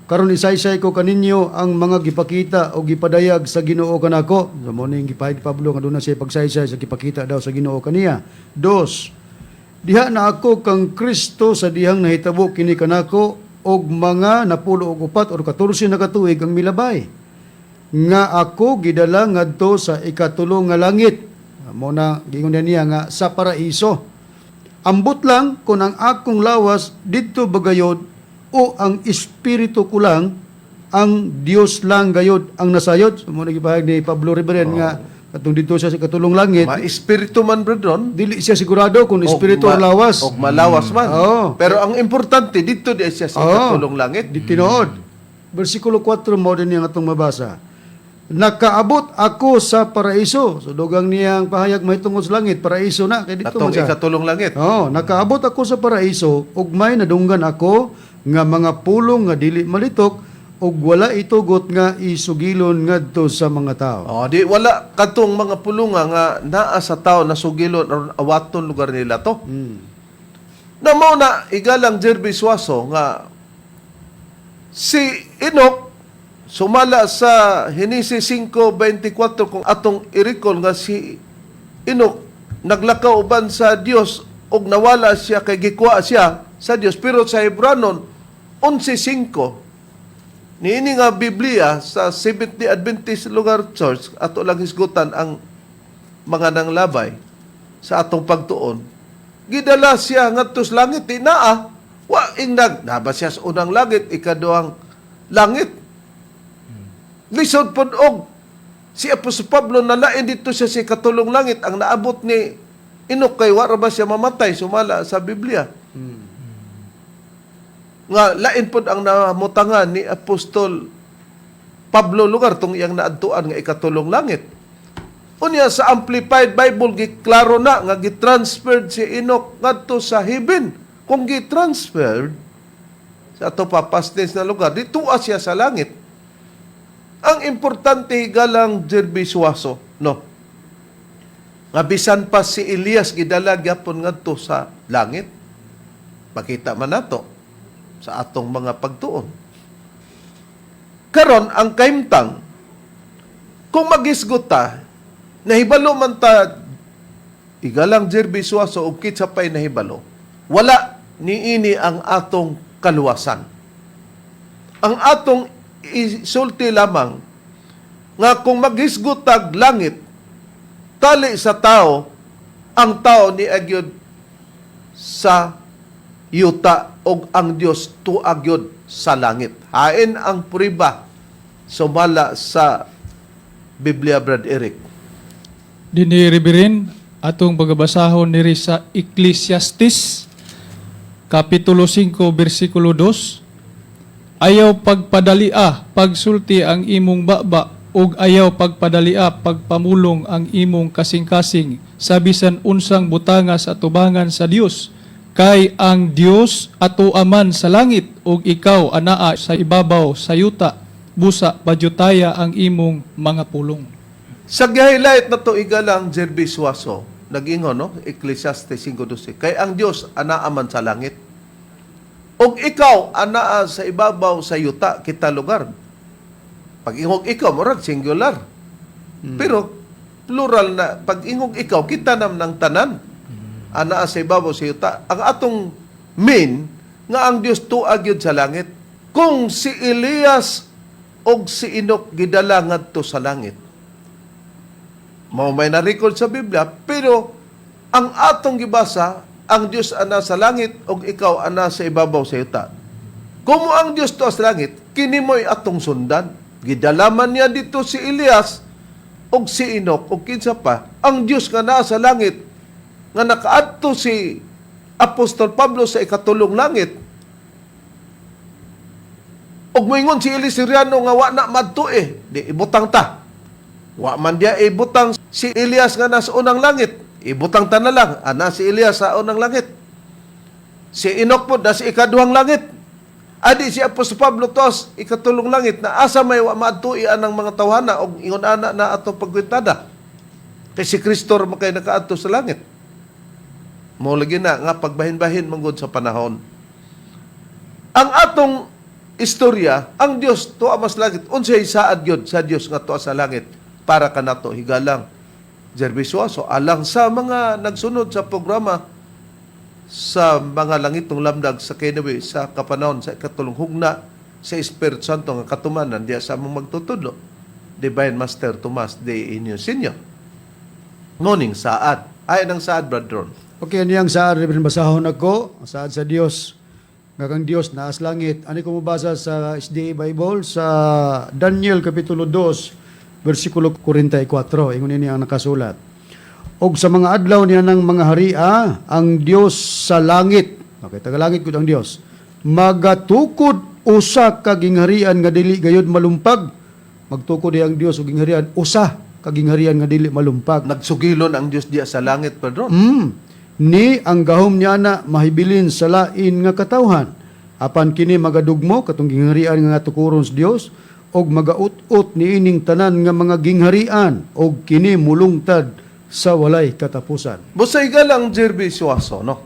Karon isaysay ko kaninyo ang mga gipakita o gipadayag sa Ginoo kanako. So mo ning gipahayag ni Pablo nga doon na siya pagsaysay sa gipakita daw sa Ginoo kaniya. Dos, diha na ako kang Kristo sa dihang nahitabo kini kanako og mga 14 or 14 na katuig ang milabay nga ako gidala ngadto sa ikatulo nga langit. Mo na giingon niya nga sa paraiso. Ambot lang kung ang akong lawas didto bagayod o ang espiritu ko lang, ang Dios lang gayod ang nasayod. So, mo na gipahayag ni Pablo, Reverend, nga Katong dito siya sa ikatulong langit, Ma-espiritu man, brethren. Dili siya sigurado kung espiritu o lawas. Og malawas man. Oo. Pero ang importante, dito di siya sa ikatulong langit. Di tinuod. Versikulo 4 mo din niyang atong mabasa. "Nakaabot ako sa paraiso." So dugang niyang pahayag mahitungod sa langit, paraiso na kay dito Atong man siya. ikatulong langit. Oh, "Nakaabot ako sa paraiso ug may nadunggan ako nga mga pulong nga dili malitok ug wala itugot nga isugilon ngadto sa mga tao." Oh, di wala katong mga pulunga nga naa sa tao na sugilon aron awaton lugar nila to. Na mao na, igalang Jerby Suazo, nga si Enoch sumala sa Henesis 5:24, kung atong i-recall nga si Enoch naglakaw uban sa Dios ug nawala siya kay gikuha siya sa Dios, pero sa Hebranon 11:5 niini nga Biblia sa Seventh-day Adventist Lugar Church, ato lang hisgutan ang mga nanglabay sa atong pagtuon, gidala siya ngadto sa langit. Di naa wa ingnag naba siya sa unang langit, ikaduhang langit. Lisod pod og si Apostol Pablo nalain dito siya sa ikatulong langit ang naabot ni Enoch kay wa ra ba siya mamatay sumala sa Biblia nga lain pod ang namutangan ni Apostol Pablo lugar tong iyang naadtuan nga ikatulong langit. Unya sa Amplified Bible, giklaro na nga gitransferred si Enoch ngadto sa heaven. Kung gitransferred sa ato pa past tense na lugar, dito siya sa langit. Ang importante, galang Jerby Suazo, no? Nga bisan pa si Elias gidala gyapon ngadto sa langit. Makita man nato sa atong mga pagtuon. Karon ang kahimtang, kung magisgot ta, nahibalo man ta, igalang Jerby Suazo ug kitsa pay nahibalo, wala niini ang atong kaluwasan. Ang atong isulti lamang nga kung maghisgot tag langit, tali sa tao, ang tao ni agyod sa yuta og ang Dios tuagyod sa langit. Hain ang priba sumala sa Biblia, Brad Eric? Dinhi, Reverend, atong pagabasahon diri sa Ecclesiastes Kapitulo 5 versikulo 2. "Ayaw pagpadalia pagsulti ang imong baba ug ayaw pagpadalia pagpamulong ang imong kasing-kasing sa bisan unsang butanga sa atubangan sa Dios, kay ang Dios ato aman sa langit ug ikaw anaa sa ibabaw sa yuta, busa padyutaya ang imong mga pulong." Sa gihighlight na to, igalang Jerby Suazo, nag-ingon, no? Ecclesiastes 5:12. Kay ang Dios anaa man sa langit. Og ikaw anaa sa ibabaw sa yuta, kita lugar. Pag ingog ikaw, murag singular. Pero plural na pag ingog ikaw, kita nam ng tanan. Anaa sa ibabaw sa yuta. Ang atong main nga ang Dios tuag yun sa langit. Kung si Elias og si Enoch gidala ngadto sa langit, mao may na-record sa Biblia, pero ang atong gibasa, ang Dios ana sa langit ug ikaw ana sa ibabaw sa yuta. Kung ang Dios to sa langit, kini mo'y atong sundan. Gidalaman niya dito si Elias ug si Enoch ug kinsa pa. Ang Dios nga naa sa langit nga nakaadto si Apostol Pablo sa ikatulong langit. Ug moingon si Eli Soriano nga wa na madto eh, di ibutang ta. Wa man diya ibutang si Elias nga nasa unang langit. Ibutang ta na lang, ana si Elias sa unang langit. Si Enoch po nasa ikaduhang langit. Adi si Apostol Pablo tos ikatulong langit na asa may wa maadtui anang mga tawhana og ingon ana na atong pagkwentada. Kay si Kristo ra man kay nakaadto sa langit. Mo lagi na nga pagbahin-bahin manggod sa panahon. Ang atong istorya, ang Dios tuwa mas langit. Unsay saad gyud sa Dios nga tuwa sa langit para kanato, higalang Jerby Suazo, alang sa mga nagsunod sa programa sa mga langitong lamdag sa kinabuhi sa kapanahon sa ikatulong hugna sa Espiritu Santo nga katumanan diya sa among magtutudlo, Divine Master Tomas de Inyo Senior. Morning saad. Ay nang saad, Brad Ron. Okay, aniyang saad, Reverend, basahon ako, ang saad sa Dios nga kang Dios naas langit. Ani ko mobasa sa SDA Bible sa Daniel kapitulo 2 versikulo 44. Ingon ini ang nakasulat. Og sa mga adlaw niya ng mga haria, ang Dios sa langit. Okay, taga-langit gud ang Dios. Magatukod usa ka gingharian nga dili gayud malumpag. Magtukod ang Dios og gingharian, usa ka gingharian nga dili malumpag. Nagsugilon ang Dios diya sa langit, Pedro. Ni ang gahom niya na mahibilin sa lain nga katawhan. Apan kini magadugmo katong gingharian nga tukuron sa Dios og magaut-ut niining tanan nga mga gingharian og kini mulungtad sa walay katapusan. Busa igalang Jerby Suazo, no?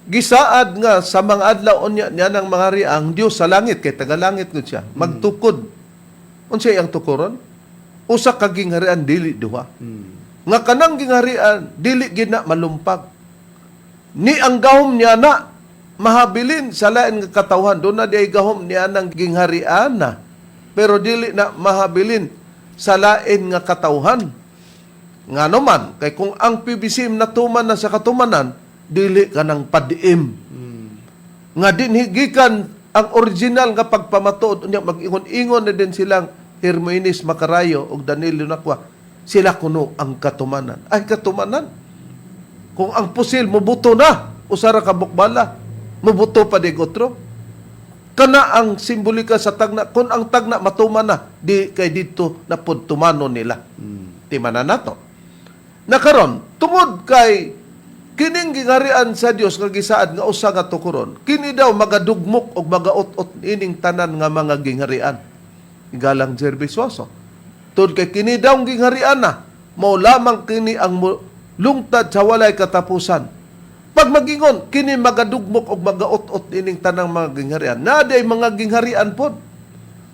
Gisaad nga sa mga adlaw unya niya ng mga ri ang Dios sa langit kay taga-langit gud siya. Magtukod. Unsay ang tukuron? Usa ka gingharian, dili duha. Nga kanang gingharian dili gid na malumpag. Ni ang gahom niya na mahabilin sa lain nga katawhan. Doon na di ay gahom niya ng gingharian na. Pero dili na mahabilin sa lain nga katawhan. Nga naman, kay kung ang PBCM natuman na sa katumanan, dili ka ng padiim. Nga dinhigikan ang original nga pagpamatuod unya mag-ingon-ingon na din silang Hermoines Macarayo ug Danilo Nakwa. Sila kuno ang katumanan. Ay, katumanan. Kung ang pusil mubuto na, usara ka bukbala, mubuto pa di otro. Kana ang simbolika sa tagna. Kung ang tagna matuman na, di kay dito na pod tumano nila. Timanan nato. Nakaron, tungod kay kining gingarian sa Dios nga gisaad nga usa nga tukuron, kini daw magadugmok og magaut-ot ining tanan nga mga gingharian. Galang Jerby Suazo. Tungod kay kini daw gingharian na, mao lamang kini ang lungtad sa walay katapusan. Pag magingon, kini magadugmok og magaut-ot ining tanang mga gingharian. Naday mga gingharian pod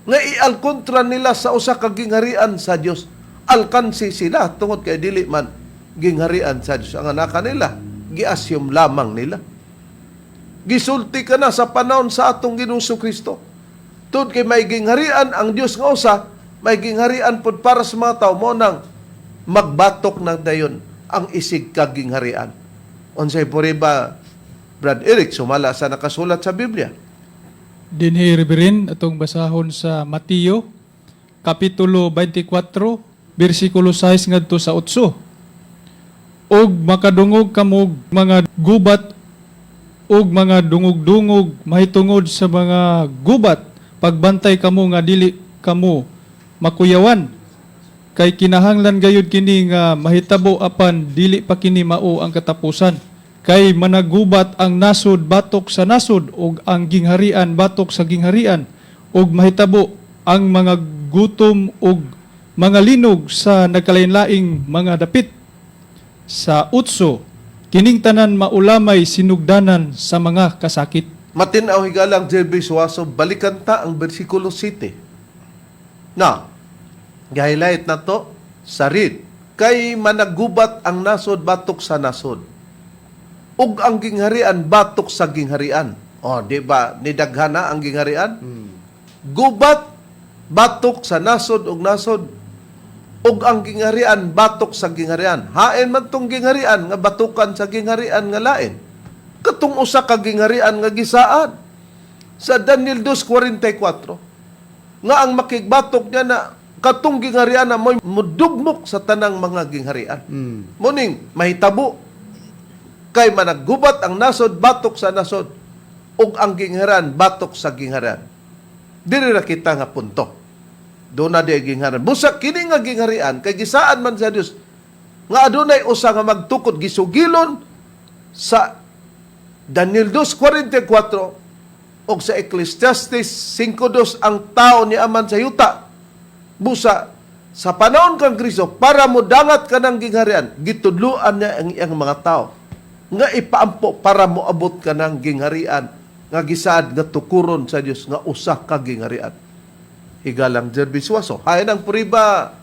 nga ialkontra nila sa usa ka gingharian sa Dios. Alkansi sila tungod kay dili man gingharian sa Dios ang anak nila, gi-assume lamang nila. Gisulti ka na sa panahon sa atong Ginoong Kristo. Tungod kay may gingharian ang Dios nga usa, may gingharian pod para sa mga tao, mo nang magbatok ng dayon ang isig ka gingharian. Unsay puriba, Brad Eric, sumala sa nakasulat sa Biblia? Dinhi, Reverend, atong basahon sa Mateo kapitulo 24 bersikulo 6 ngadto sa 8. Og makadungog kamo mga gubat ug mga dungog-dungog mahitungod sa mga gubat, pagbantay kamo nga dili kamo makuyawan, kay kinahanglan gayud kini nga mahitabo, apan dili pa kini mao ang katapusan. Kay managubat ang nasod batok sa nasod ug ang gingharian batok sa gingharian, ug mahitabo ang mga gutom ug mga linog sa nagkalain-laing mga dapit. Sa utso, kining tanan maulamay sinugdanan sa mga kasakit. Matinaw, higalang JB Suazo, balikan ta ang versikulo 7. Na, highlight na to sa read. Kay managubat ang nasod batok sa nasod, ug ang gingharian batok sa gingharian. O, di ba, nidaghan na ang gingharian? Gubat, batok sa nasod ug nasod. Ug ang gingharian batok sa gingharian. Hain man tong gingharian nga batukan sa gingharian nga lain? Katong usa ka gingharian nga gisaad sa Daniel 2:44 nga ang makigbatok niya na katong gingharian na mo'y mudugmok sa tanang mga gingharian. Muning mahitabo kay managgubat ang nasod batok sa nasod ug ang gingharian batok sa gingharian. Diri ra kita nga punto. Doon na di gingharian. Busa kini nga gingharian kay gisaan man sa Dios nga adunay usa nga magtukod, gisugilon sa Daniel 2:44 o sa Ecclesiastes 5:2 ang tao ni aman sa yuta. Busa sa panahon kang Kristo para mo dangat ka ng gingharian, gitudluan niya ang iyang mga tao nga ipaampo para moabot ka ng gingharian nga gisaad nga tukuron sa Dios nga usa ka gingharian. Higalang Jerby Suazo. Hain ang puriba,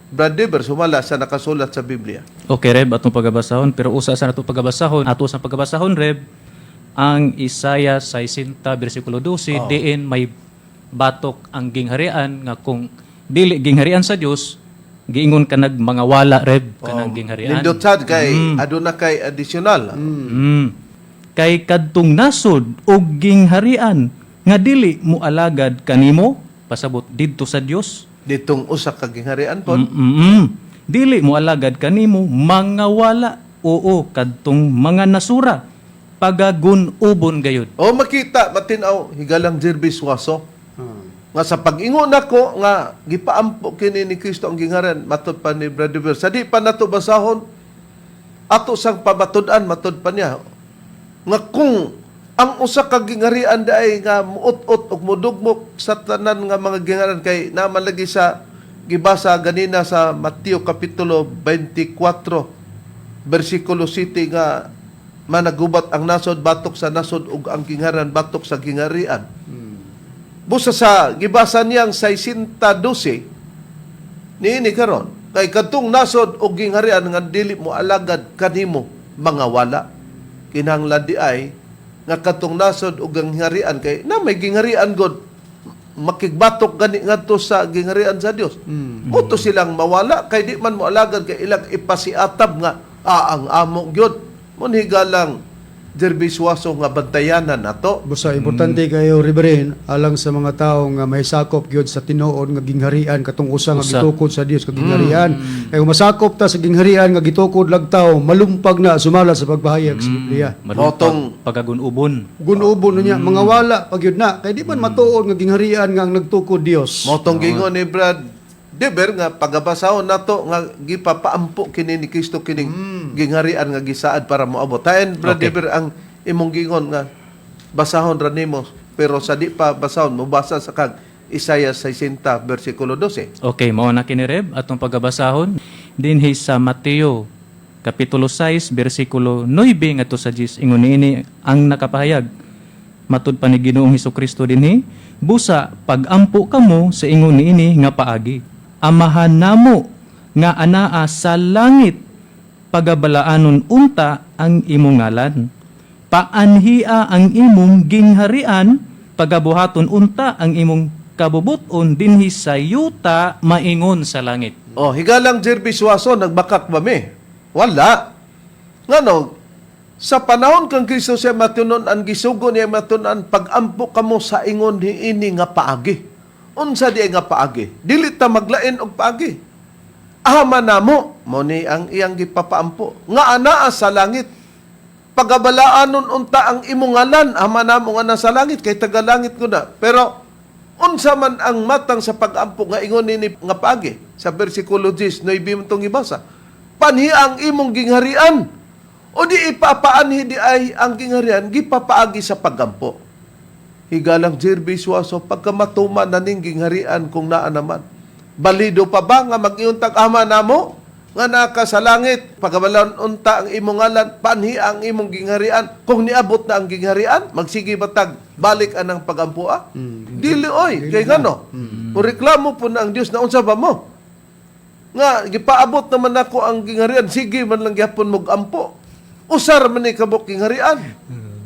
Brad Dever, sumala sa nakasulat sa Biblia. Okay, Reb, atong pagabasahon. Pero usa sa natong pagabasahon, ato sa pagabasahon, Reb, ang Isaiah 60, versikulo 12, diin may batok ang gingharian nga kung dili gingharian sa Dios, giingon ka nag mga wala, Reb, kanang gingharian. Nindot sad kay aduna kay additional. Kay kadtong nasod og gingharian nga dili mo alagad kanimo, pasabot didto sa Dios. Ditong usa ka gingharian pod. Dili mo alagad kanimo mga wala, oo, kadtong mga nasura pagagun-ubon gayud. O makita matinaw, higalang Jervis Waso, nga sa pag-ingon nako nga gipaampo kini ni Kristo ang gingharian, matud pa ni Brother Bill. Sa di pa nato basahon, ato sang pamatud-an, matud pa niya nga kung ang usa ka gingharian diay nga muut-ut ug mudugmok sa tanan nga mga gingharian, kay naman lagi sa gibasa ganina sa Mateo kapitulo 24 bersikulo 7 nga managubat ang nasod batok sa nasod ug ang gingharian batok sa gingharian. Busa sa gibasa niyang 612 niini karon, kay kadtong nasod og gingharian nga dili mo alagad kanimo mga wala, kinahanglan di ay nga kadtong nasod og gingharian, kay na may gingharian god makigbatok gani ngadto sa gingharian sa Dios, mm. Silang mawala kay di man mo alagad, kay ilang ipasiatab nga ang amo gyud mun. Higalang Jervis Waso, nga bantayanan nato. Busa importante kayo, Reverend, alang sa mga tao nga may sakop gyud sa tinuod nga gingharian, katong usa nga Usa. gitukod sa Dios nga gingharian. Kay kung masakop ta sa gingharian nga gitukod lagtaw, malumpag na sumala sa pagpahayag sa Biblia. Malumpag, Motong- pagagun-ubon. Gunubo na niya, mga wala pag yun na. Kay di man matuod nga gingharian nga ang nagtukod Dios. Motong gingon ni Brad Deber nga pagabasahon nato nga gipapaampo kini ni Kristo kining gingharian nga gisaad para moabot. Tayen, Brad Deber, ang imong gingon nga basahon ra nimo, pero sa di pa basahon, mobasa sa kag Isaiah 60 bersikulo 12. Okay, mao na kini, Reb, atong pagabasahon dinhi sa Mateo kapitulo 6 bersikulo 9 ngadto sa 10. Ingon niini ang nakapahayag matud pa ni Ginoong Hesukristo dinhi, "Busa pagampo kamo sa ingon niini nga paagi: Amahan namo nga anaa sa langit, pagabalaanon unta ang imong ngalan. Paanhia ang imong gingharian, pagabuhaton unta ang imong kabubuton dinhi sa yuta maingon sa langit." Oh, higalang Jervis Waso, nagbakak ba mi? Wala. Ngano, sa panahon kang Kristo siya matunon-an, gisugo niya matunon-an, pagampo kamo sa ingon niini nga paagi. Unsa di nga paagi? Dili ta maglain og paagi. Ama namo, mo ni ang iyang gipapaampo, nga anaa sa langit. Pagabalaanon unta ang imong ngalan, Ama namo nga nasa langit, kay taga langit ko na. Pero unsa man ang matang sa pagampo nga ingon nini nga paagi? Sa bersikulo 10, 9 mo itong ibasa. Panhi ang imong gingharian. O di ipapaanhi di ay ang gingharian, gipapaagi sa pagampo. Higalang Jervis Waso, pagka matuman na ning gingharian kung naa naman, balido pa ba nga mag-ingon tag Ama namo nga naka sa langit, pagabalan unta ang imong ngalan, panhi ang imong gingharian? Kung niabot na ang gingharian, magsige ba tag balik anang pagampua? Dili oy, kay ngano? Kung reklamo po na ang Dios na unsa ba mo? Nga gipaabot naman ako ang gingharian, sige man lang gyapon mo ampo. Usar man ni kabok gingharian.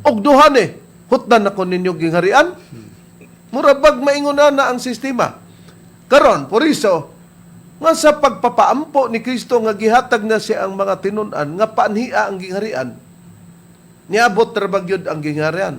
Og duha ni, hutdan ako ninyo gingharian. Mura bag maingon na na ang sistema. Karon, por iso, nga sa pagpapaampo ni Kristo nga gihatag na siya ang mga tinun-an nga paanhia ang gingharian, niabot ra ba gyud ang gingharian?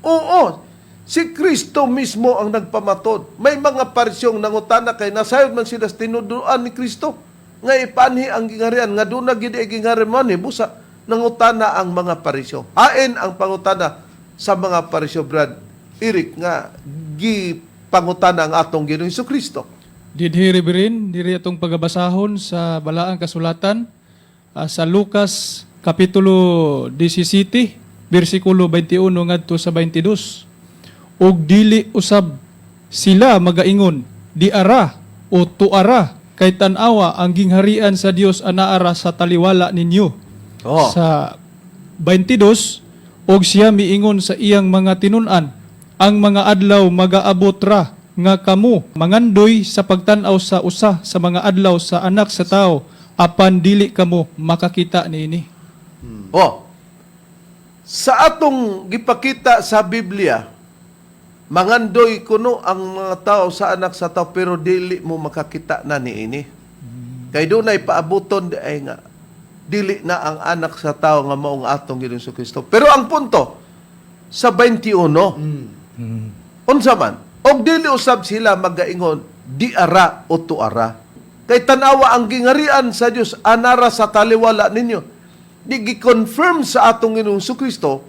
Oo, si Kristo mismo ang nagpamatod. May mga Pariseong nangutana kay nasayod man sila sa tinuduan ni Kristo nga ipanhi ang gingharian, nga doon na gid ay gingharian mo ni busa nangutana ang mga Pariseo. Hain ang pangutana sa mga Pariseo, Brad Eric, nga gipangutana ang atong Ginoong Kristo? Dinhi, Reverend, diri atong pagabasahon sa Balaang Kasulatan sa Lucas kapitulo 17 bersikulo 21 ngadto sa 22. "Ug dili usab sila magaingon, 'Diara' o 'Tuara,' kay tan-awa, ang gingharian sa Dios anaara sa taliwala ninyo." Sa 22, "Og siya miingon sa iyang mga tinun-an, 'Ang mga adlaw magaabot ra nga kamo mangandoy sa pagtan-aw sa usa sa mga adlaw sa Anak sa Tao, apan dili kamo makakita niini.'" Oh. Sa atong gipakita sa Biblia, mangandoy kuno ang mga tao sa Anak sa Tao pero dili mo makakita na niini. Kay dunay paabuton di ay nga dili na ang Anak sa Tao nga maong atong Ginoong Kristo. Pero ang punto sa 21, unsa man? Og dili usab sila magaingon, Di ara o tuara. Kay tanawa, ang gingarian sa Dios anara sa taliwala ninyo. Di gi-confirm sa atong Ginoong Kristo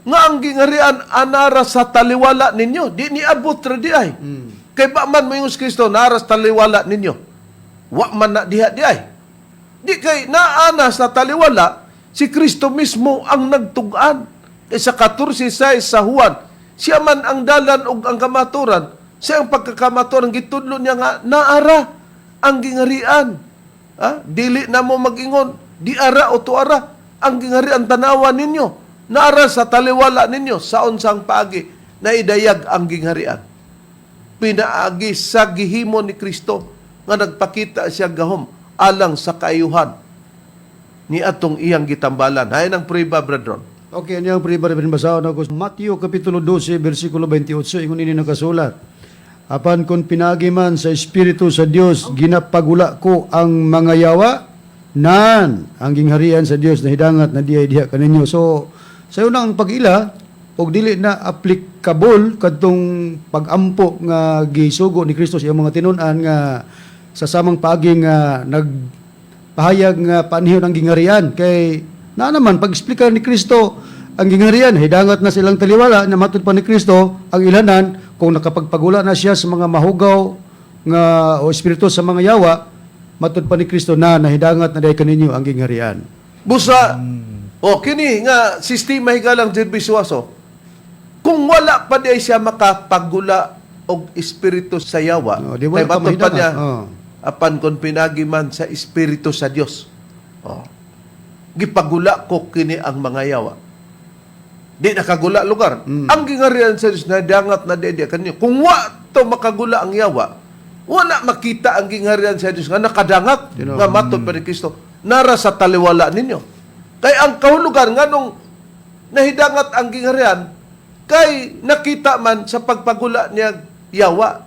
nga ang gingarian anara sa taliwala ninyo. Di niabot ra di ay. Kay ba man moingon si Kristo nara sa taliwala ninyo? Wa man na diha di ay. Di kay naana sa taliwala, si Kristo mismo ang nagtug-an. Kay sa 14:6 sa Juan, siya man ang dalan ug ang kamaturan. Siya ang pagkakamaturan, gitudlo niya nga naara ang gingarian. Ha? Dili na mo mag-ingon, di ara o tuara ang gingarian, tanawa ninyo. Naara sa taliwala ninyo. Sa unsang paagi na idayag ang gingharian? Pinaagi sa gihimo ni Kristo nga nagpakita siya gahom alang sa kaayuhan ni atong iyang gitambalan. Hay ng prueba, brethren. Okay, ano ang prueba rin basahon ako? Mateo Kapitulo 12, versikulo 28, ingon ini nakasulat. "Apan kung pinagi man sa Espiritu sa Dios, ginapagula ko ang mga yawa, nan, ang gingharian sa Dios na hidangat na diay diha kaninyo." So, sayo na ang pag-ila, og dili na applicable kadtong pagampo nga gisugo ni Kristo sa iyang mga tinun-an nga sa samang paagi nga nagpahayag nga panihon ang gingharian, kay na naman pag-explicar ni Kristo ang gingharian hidangat na silang taliwala na matud pa ni Kristo ang ilanan kung nakapagpagula na siya sa mga mahugaw nga o espiritu sa mga yawa, matud pa ni Kristo na nahidangat na dahil kaninyo ang gingharian. Busa, o kini nga sistema, higalang Jervis Suazo, kung wala pa di ay siya makapagula og espiritu sa yawa, Oh, di wala kay pa matod pa mahidangat. niya, Oh. "Apan kung pinagi man sa espiritu sa Dios, oh, gipagula ko kini ang mga yawa." Di nakagula lugar. Ang gingarian sa Dios nadangat na di kanyo. Kung wa to makagula ang yawa, wala makita ang gingharian sa Dios nga nakadangat nga matod pa ni Kristo nara sa taliwala ninyo. Kay ang kahulugan nganong nahidangat ang gingharian kay nakita man sa pagpagula niya yawa.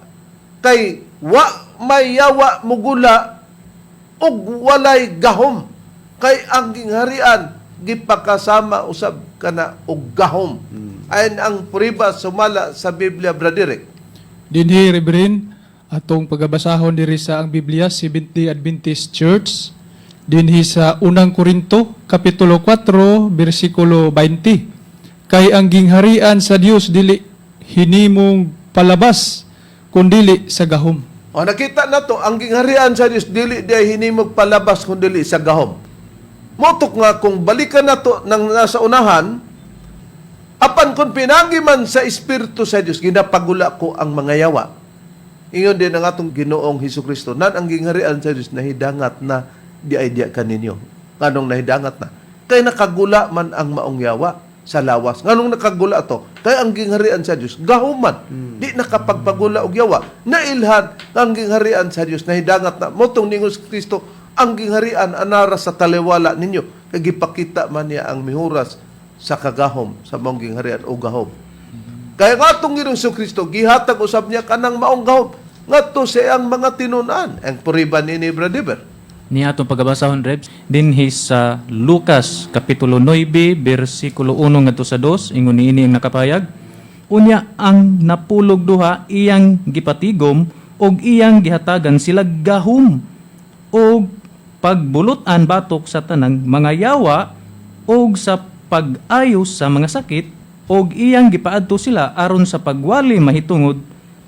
Kay wa may yawa mugula ug walay gahom. Kay ang gingharian gipakasama usab kana og gahom. Ayon ang prueba sumala sa Biblia, Brother Eric. Dinhi, Reverend, atong pagabasahon diri sa ang Biblia, Seventh-day Adventist Church, dinhi sa Unang Korinto, Kapitulo 4, bersikulo 20. "Kay ang gingharian sa Dios dili hinimong palabas, kundili sa gahom." O nakita na to, ang gingharian sa Dios dili di hinimog palabas kun dili sa gahom. Motok nga kung balikan na to nang nasa unahan, "Apan kung pinagi man sa Espiritu sa Dios, ginapagula ko ang mga yawa." Ingon din ang atong Ginoong Hesus Kristo, nan ang gingharian sa Dios nahidangat na di ay diya kaninyo. Nganong nahidangat na? Kay nakagula man ang maong yawa sa lawas. Nganong nakagula to? Kay ang gingharian sa Dios gahuman. Di nakapagpagula og yawa. Nailhan ang gingharian sa Dios nahidangat na. Motong ningon si Kristo, ang gingharian anara sa taliwala ninyo. Kay gipakita man niya ang mihuras sa kagahom sa maong gingharian o gahom. Kaya nga atong Ginoong Kristo, gihatag usab niya kanang maong gahom ngadto sa iyang mga tinun-an. Ang prueba ni Brother. Ni atong pagabasahon, Rebs, dinhi sa Lucas kapitulo 9 bersikulo 1 ngadto sa 2, ingon niini ang nakapayag. "Unya ang napulog duha iyang gipatigom og iyang gihatagan sila gahom og pagbulutan batok sa tanang mga yawa og sa pag-ayos sa mga sakit, og iyang gipaadto sila aron sa pagwali mahitungod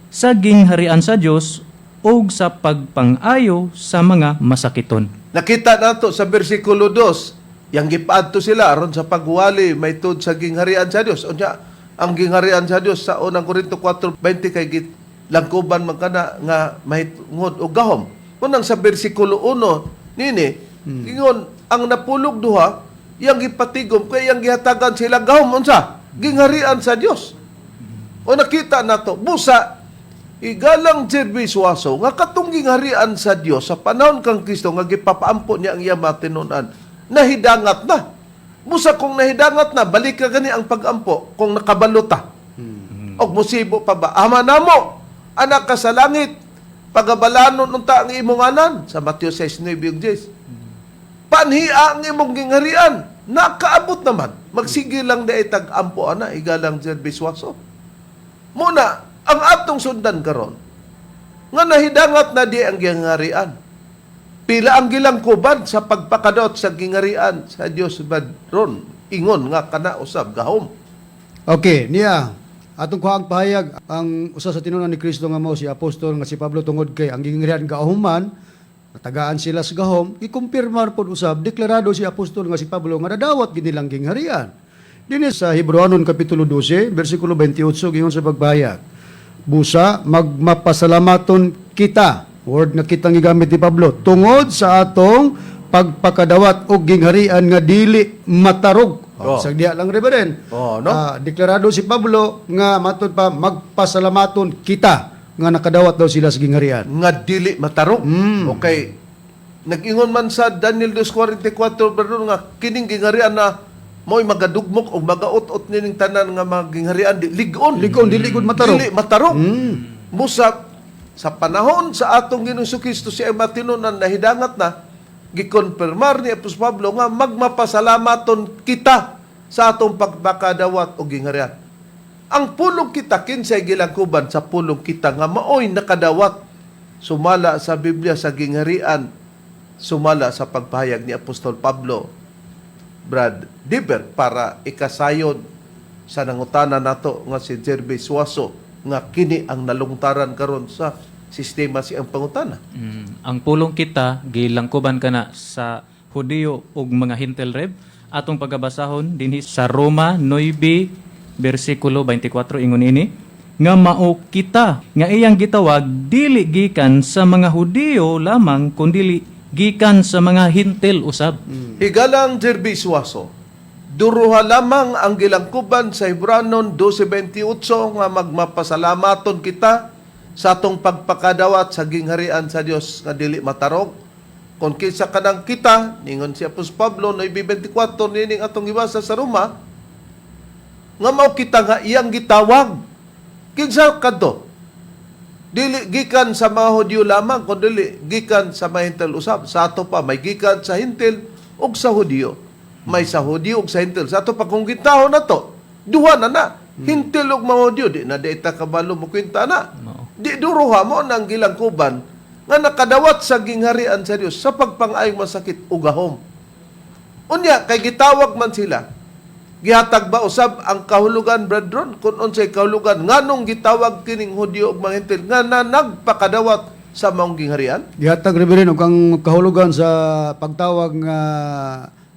sa gingharian sa Dios og sa pagpang-ayo sa mga masakiton." Nakita nato sa bersikulo 2, yang gipaadto sila aron sa pagwali mahitungod sa gingharian sa Dios. Unya ang gingharian sa Dios sa Unang Korinto 4:20 kay git langkuban man kana nga mahitungod og gahom. Unang sa bersikulo 1 nini, ingon ang napulog duha yang gipatigom kay yang gihatagan sila gahom unsa? Gingharian sa Dios. O nakita nato busa, igalang serbiswaso, nga katong gingharian sa Dios sa panahon kang Kristo nga gipapaampo niya ang iyang mga tinun-an nahidangat na. Busa kung nahidangat na, balik ka gani ang pagampo kung nakabalota. Og musibo pa ba? "Ama namo, anak ka sa langit, pagabalanon unta ang imong ngalan," sa Mateo 6:9 ug 10. "Panhia ang imong gingharian." Nakaabot naman. Magsige lang di tag-ampo ana, igalang serbiswaso. Muna, ang atong sundan karon, Nga nahidangat na di ang gingarian. Pila ang gilangkuban sa pagpakadot sa gingarian sa Dios, Brad Ron? Ingon nga kana usab gahom. Okay, niya. Atong kuhaang pahayag ang usa sa tinunan ni Kristo nga mao si apostol nga si Pablo, tungod kay ang gingrihan gahuman, natagaan sila sa gahom, gikumpirmar pod usab, deklarado si apostol nga si Pablo nga nadawat gid nilang gingharian. Dinhi sa Hebreoanon kapitulo 12 bersikulo 28, giingon sa pagpahayag, "Busa magmapasalamaton kita," word nga kitang gigamit ni Pablo, "tungod sa atong pagpakadawat og gingharian nga dili matarog." Oh. Sa diha lang, Reverend. Oh, no? Ah, deklarado si Pablo nga matud pa magpasalamaton kita nga nakadawat daw sila sa gingharian. Nga dili matarong. Okay. Nag-ingon man sa Daniel 2:44, pero nga kining gingarian na mo'y magadugmok o magaut-ut nining tanan nga mga gingharian di lig-on. Lig-on, dili gud matarong. Dili matarong. Busa sa panahon sa atong Ginoong Kristo, siya matinunan, nahidangat na, gikonfirmar ni Apostol Pablo nga magmapasalamaton kita sa atong pagpakadawat og gingharian. Ang pulong kita, kinsay gilangkuban sa pulong kita nga maoy nakadawat sumala sa Biblia sa gingharian, sumala sa pagpahayag ni Apostol Pablo, Brad Diber, para ikasayod sa nangutana nato nga si Jerby Suazo nga kini ang nalungtaran karon sa sistema siyang pangutana? Ang pulong kita gilangkuban kana sa Hudiyo ug mga Hintel, Reb. Atong pagabasahon dinhi sa Roma 9 bersikulo 24, ingon ini nga mao kita nga iyang gitawag dili gikan sa mga Hudiyo lamang kundili gikan sa mga Hintel usab. Higalang Jerby Suazo, duruha lamang ang gilangkuban sa Hebranon 12:28 nga magmapasalamaton kita sa atong pagpakadawat sa gingharian sa Dios nga dili matarong. Kung kinsa kanang kita, ningon si Apostol Pablo 9:24 nining atong gibasa sa Roma, nga mao kita nga iyang gitawag. Kinsa kadto? Dili gikan sa mga Hudyo lamang, kundi gikan sa mga Hintel usab. Sa ato pa, may gikan sa Hintel ug sa Hudyo. May sa Hudyo ug sa Hintel. Sa ato pa, kung gintahon na to, duha na na. Hintel ug mga Hudyo, di na di ta kabalo mo kwenta na. Mao. Di duruha mo nang gilangkuban nga nakadawat sa gingharian sa Dios sa pagpang-ayong masakit ug gahom. Unya, kay gitawag man sila. Gihatag ba usab ang kahulugan, brethren, kung unsay kahulugan nganong gitawag kining Hudyo ug mga Hentil nga na nagpakadawat sa maong gingharian? Gihatag, Reverend, og ang kahulugan sa pagtawag nga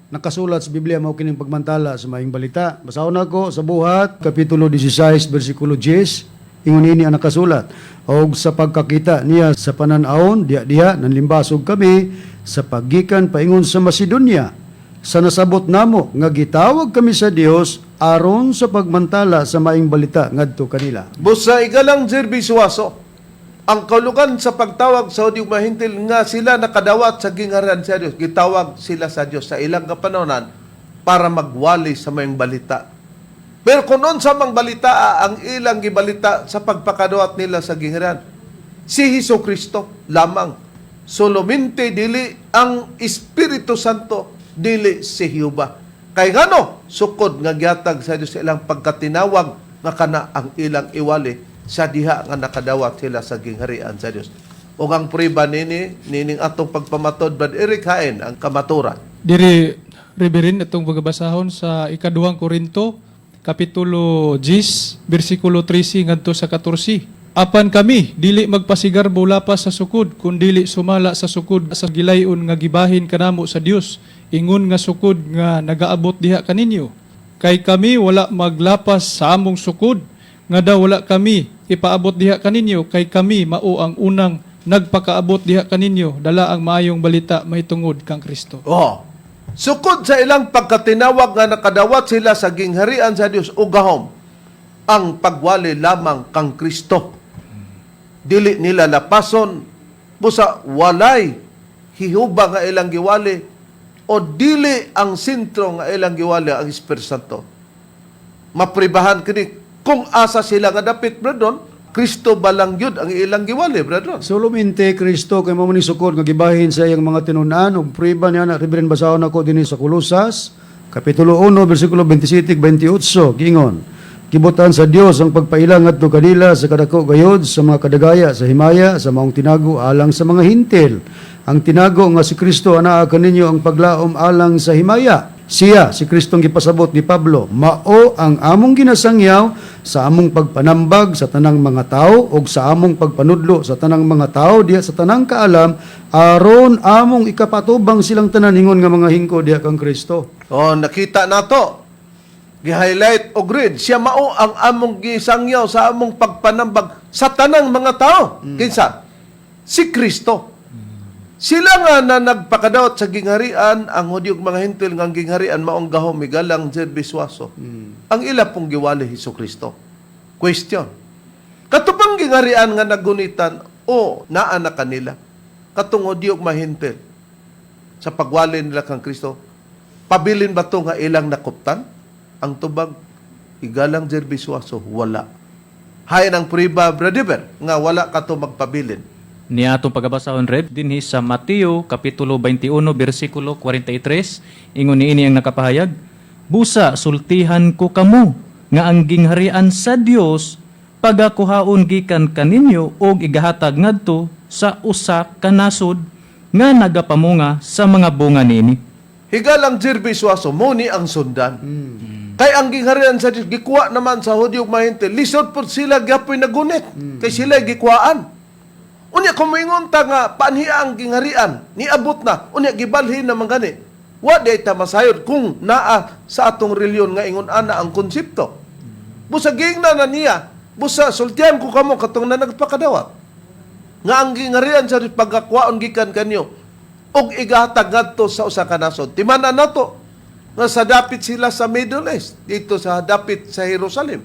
nakasulat sa Biblia mao kining pagmantala sa maayong balita. Basahon nako sa Buhat kapitulo 16 bersikulo 10, ingon ini ang nakasulat. "Og sa pagkakita niya sa panan-awon, diha-diha nanlimbasog kami sa paggikan paingon sa Macedonia. Sa nasabot namo nga gitawag kami sa Dios aron sa pagmantala sa maayong balita ngadto kanila." Busa, igalang Jerby Suazo, ang kahulugan sa pagtawag sa Hudyo ug mga Hentil nga sila nakadawat sa gingharian sa Dios, gitawag sila sa Dios sa ilang kapanahonan para magwali sa maayong balita. Pero kung unsa mang balita ang ilang gibalita sa pagpakadawat nila sa gingharian, si Hesus Kristo lamang. Solamente, dili ang Espiritu Santo, dili si Jehova. Kay ngano, sukod nga gihatag sa Dios sa ilang pagkatinawag nga kana ang ilang iwali sa diha nga nakadawat sila sa gingharian sa Dios. Ug ang prueba nini nining atong pagpamatod, Brad Eric Haen, ang kamaturan. Diri, Reverend, itong pagabasahon sa ikaduhang Korinto, kapitulo 10, bersikulo 13 ngadto sa 14. "Apan kami dili magpasigarbo lapas sa sukod, kun dili sumala sa sukod sa gilayon nga gibahin kanamo sa Dios, ingon nga sukod nga nagaabot diha kaninyo. Kay kami wala maglapas sa among sukod nga daw wala kami ipaabot diha kaninyo, kay kami mao ang unang nagpakaabot diha kaninyo dala ang maayong balita mahitungod kang Kristo." Oh. Sukod sa ilang pagkatinawag nga nakadawat sila sa gingharian sa Dios ug gahom, ang pagwali lamang kang Kristo. Dili nila lapason, busa walay hihuba nga ilang giwali o dili ang sentro nga ilang giwali ang Espiritu Santo. Mapribahan kini kung asa sila nga dapit, brethren, Kristo balang yun ang ilang giwali, brethren? Solamente Kristo, kay mao man ni sukod nga gibahin sa iyang mga tinunan. Ug prueba niya na, Reverend, basahon ako dinhi sa Kolosas kapitulo 1 bersikulo 27 28, gingon, Gibutan sa Dios ang pagpaila ngadto kanila sa kadako gayod sa mga kadagaya sa himaya sa maong tinago alang sa mga Hintil. Ang tinago nga si Kristo anaa kaninyo ang paglaom alang sa himaya. Siya, si Kristong gipasabot ni Pablo, mao ang among ginasangyaw sa among pagpanambag sa tanang mga tao ug sa among pagpanudlo sa tanang mga tao diha sa tanang kaalam aron among ikapatubang silang tanan ingon nga mga hingko diha kang Kristo. Oh, nakita nato. Gi-highlight og red, siya mao ang among gisangyaw sa among pagpanambag sa tanang mga tao. Kinsa? Si Kristo. Sila nga na nagpakadawat sa gingharian, ang Hudyo ug mga Hintil nga ang gingharian maong gahom, igalang Jervis Suazo. Ang ila pong giwali Hesus Kristo. Question. Katupang gingharian nga nagunitan o naa na kanila katong Hudyo ug mga Hintil sa pagwali nila kang Kristo, pabilin ba to nga ilang nakuptan? Ang tubag, igalang Jervis Suazo, wala. Hain ang priba, brother, nga wala ka to magpabilin. Niya atong pagabasahon, Rev, dinhi sa Mateo kapitulo 21 bersikulo 43, ingon niini ang nakapahayag, "Busa sultihan ko kamo nga ang gingharian sa Dios pagakuhaon gikan kaninyo og igahatag ngadto sa usa ka nasod nga nagapamunga sa mga bunga niini." Higalang Jervis Suazo, mo ni ang sundan. Kay ang gingharian sa Diyos, gikuha naman sa Hudyo ug mga Hintil, lisod po sila gyapoy nagunit. Kay sila gikuhaan. Unya kung moingon ta nga paanhiya ang gingharian, niabot na, unya gibalhin naman gani. Wa di ta masayod kung naa sa atong reliyon nga ingon ana ang konsepto. Busa giingnan na niya, busa sultihan ko kamo katong na nagpakadawat nga ang gingharian sa Dios pagkakuhaon gikan kanyo ug igahatag ngadto sa usa ka nasod. Timan-an nato nga sa dapit sila sa Middle East, dito sa dapit sa Jerusalem.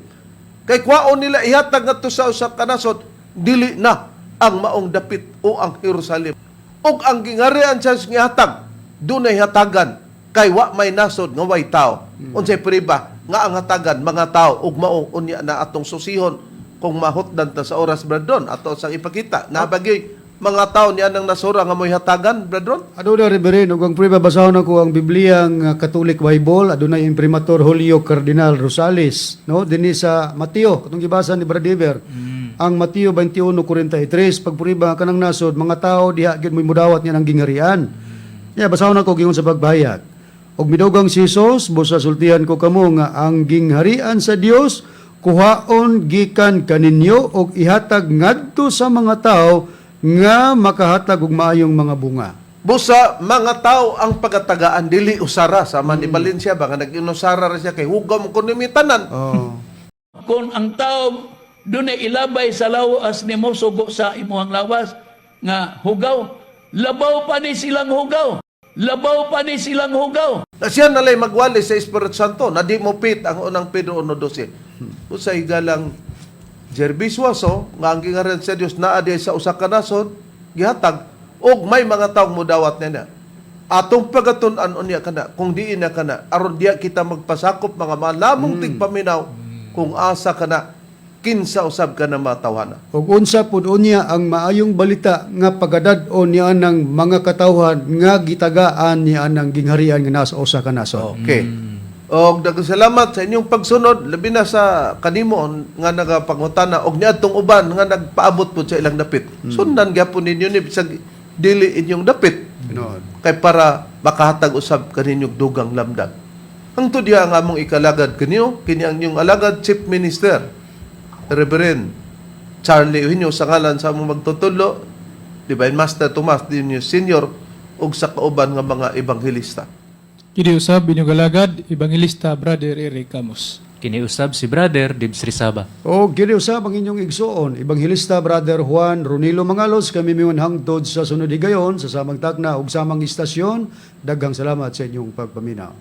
Kay kuwaon nila ihatag ngadto sa usa ka nasod, dili na ang maong dapit o ang Jerusalem. Ug ang gingharian sa Dios gihatag, dunay hatagan kay wa may nasod nga way tao. Unsay priba nga ang hatagan mga tao ug mao unya na atong susihon kung mahutdan ta sa oras, Bradon, ato sang ipakita nabagay mga tao niya nang nasura nga mo'y hatagan, Bradon. Aduna, Reverend, ug ang priba basahon ako ang Bibliang Catholic Bible, adunay imprimatur Julio Cardinal Rosales, no? Dinhi sa Mateo, katong gibasa ni Brad Ever. Ang Mateo 21:43, pagpuriba kanang nasod, mga tao diha gyud mo'y mudawat niya ng gingharian. Ya, basahon ako giingon sa pagbayag. Og midugang si Jesus, "Busa sultihan ko kamo nga ang gingharian sa Dios kuhaon gikan kaninyo og ihatag ngadto sa mga tao nga makahatag og maayong mga bunga." Busa mga tao ang pagatagaan, dili usara sama ni Valencia ba nga nag-inusara ra siya kay hugam ko ni tanan. Oh. Kung ang tao dunay ilabay sa lawas nimo, sugo sa imuhang lawas nga hugaw, labaw pa ni silang hugaw, labaw pa ni silang hugaw. Na siya nalay magwali sa Espiritu Santo na di mo pit ang unang Pedro 1:12. Busa higalang Jervis Suazo nga ang gingharian sa Dios naa di sa usa ka nasod gihatag og may mga taong mudawat niya. Atong pagatun-an unya kana kung diin na kana aron diya kita magpasakop, mga malamong tigpaminaw, kung asa kana, kinsa usab ka na matawhana. Ug unsa pud unya ang maayong balita nga pagadad-on niya ng mga katawhan nga gitagaan niya ng gingharian nga nasa usa ka nasod. Okay. Og daghang salamat sa inyong pagsunod, labi na sa kanimo nga nagapangutana og niadtong uban nga nagpaabot pud sa ilang dapit. Sundan gyapon ninyo ni bisag dili inyong dapit Tinuod. kay para makahatag usab kaninyong dugang lamdag. Hangtod diha ang among ikalagad kanyo, kini ang inyong alagad Chief Minister Reverend Charlie Eugenio sa ngalan sa among magtutudlo, Divine Master Tomas Dino Senior ug sa kauban nga mga ebanghelista. Kini usab inyong galagad, Evangelista Brother Eric Camus. Kini usab si Brother Dibs Rizaba. O kini usab ang inyong igsoon, Ebanghelista Brother Juan Ronilo Mangalos, kami miingon hangtod sa sunod higayon sa samang takna ug samang istasyon. Daghang salamat sa inyong pagpaminaw.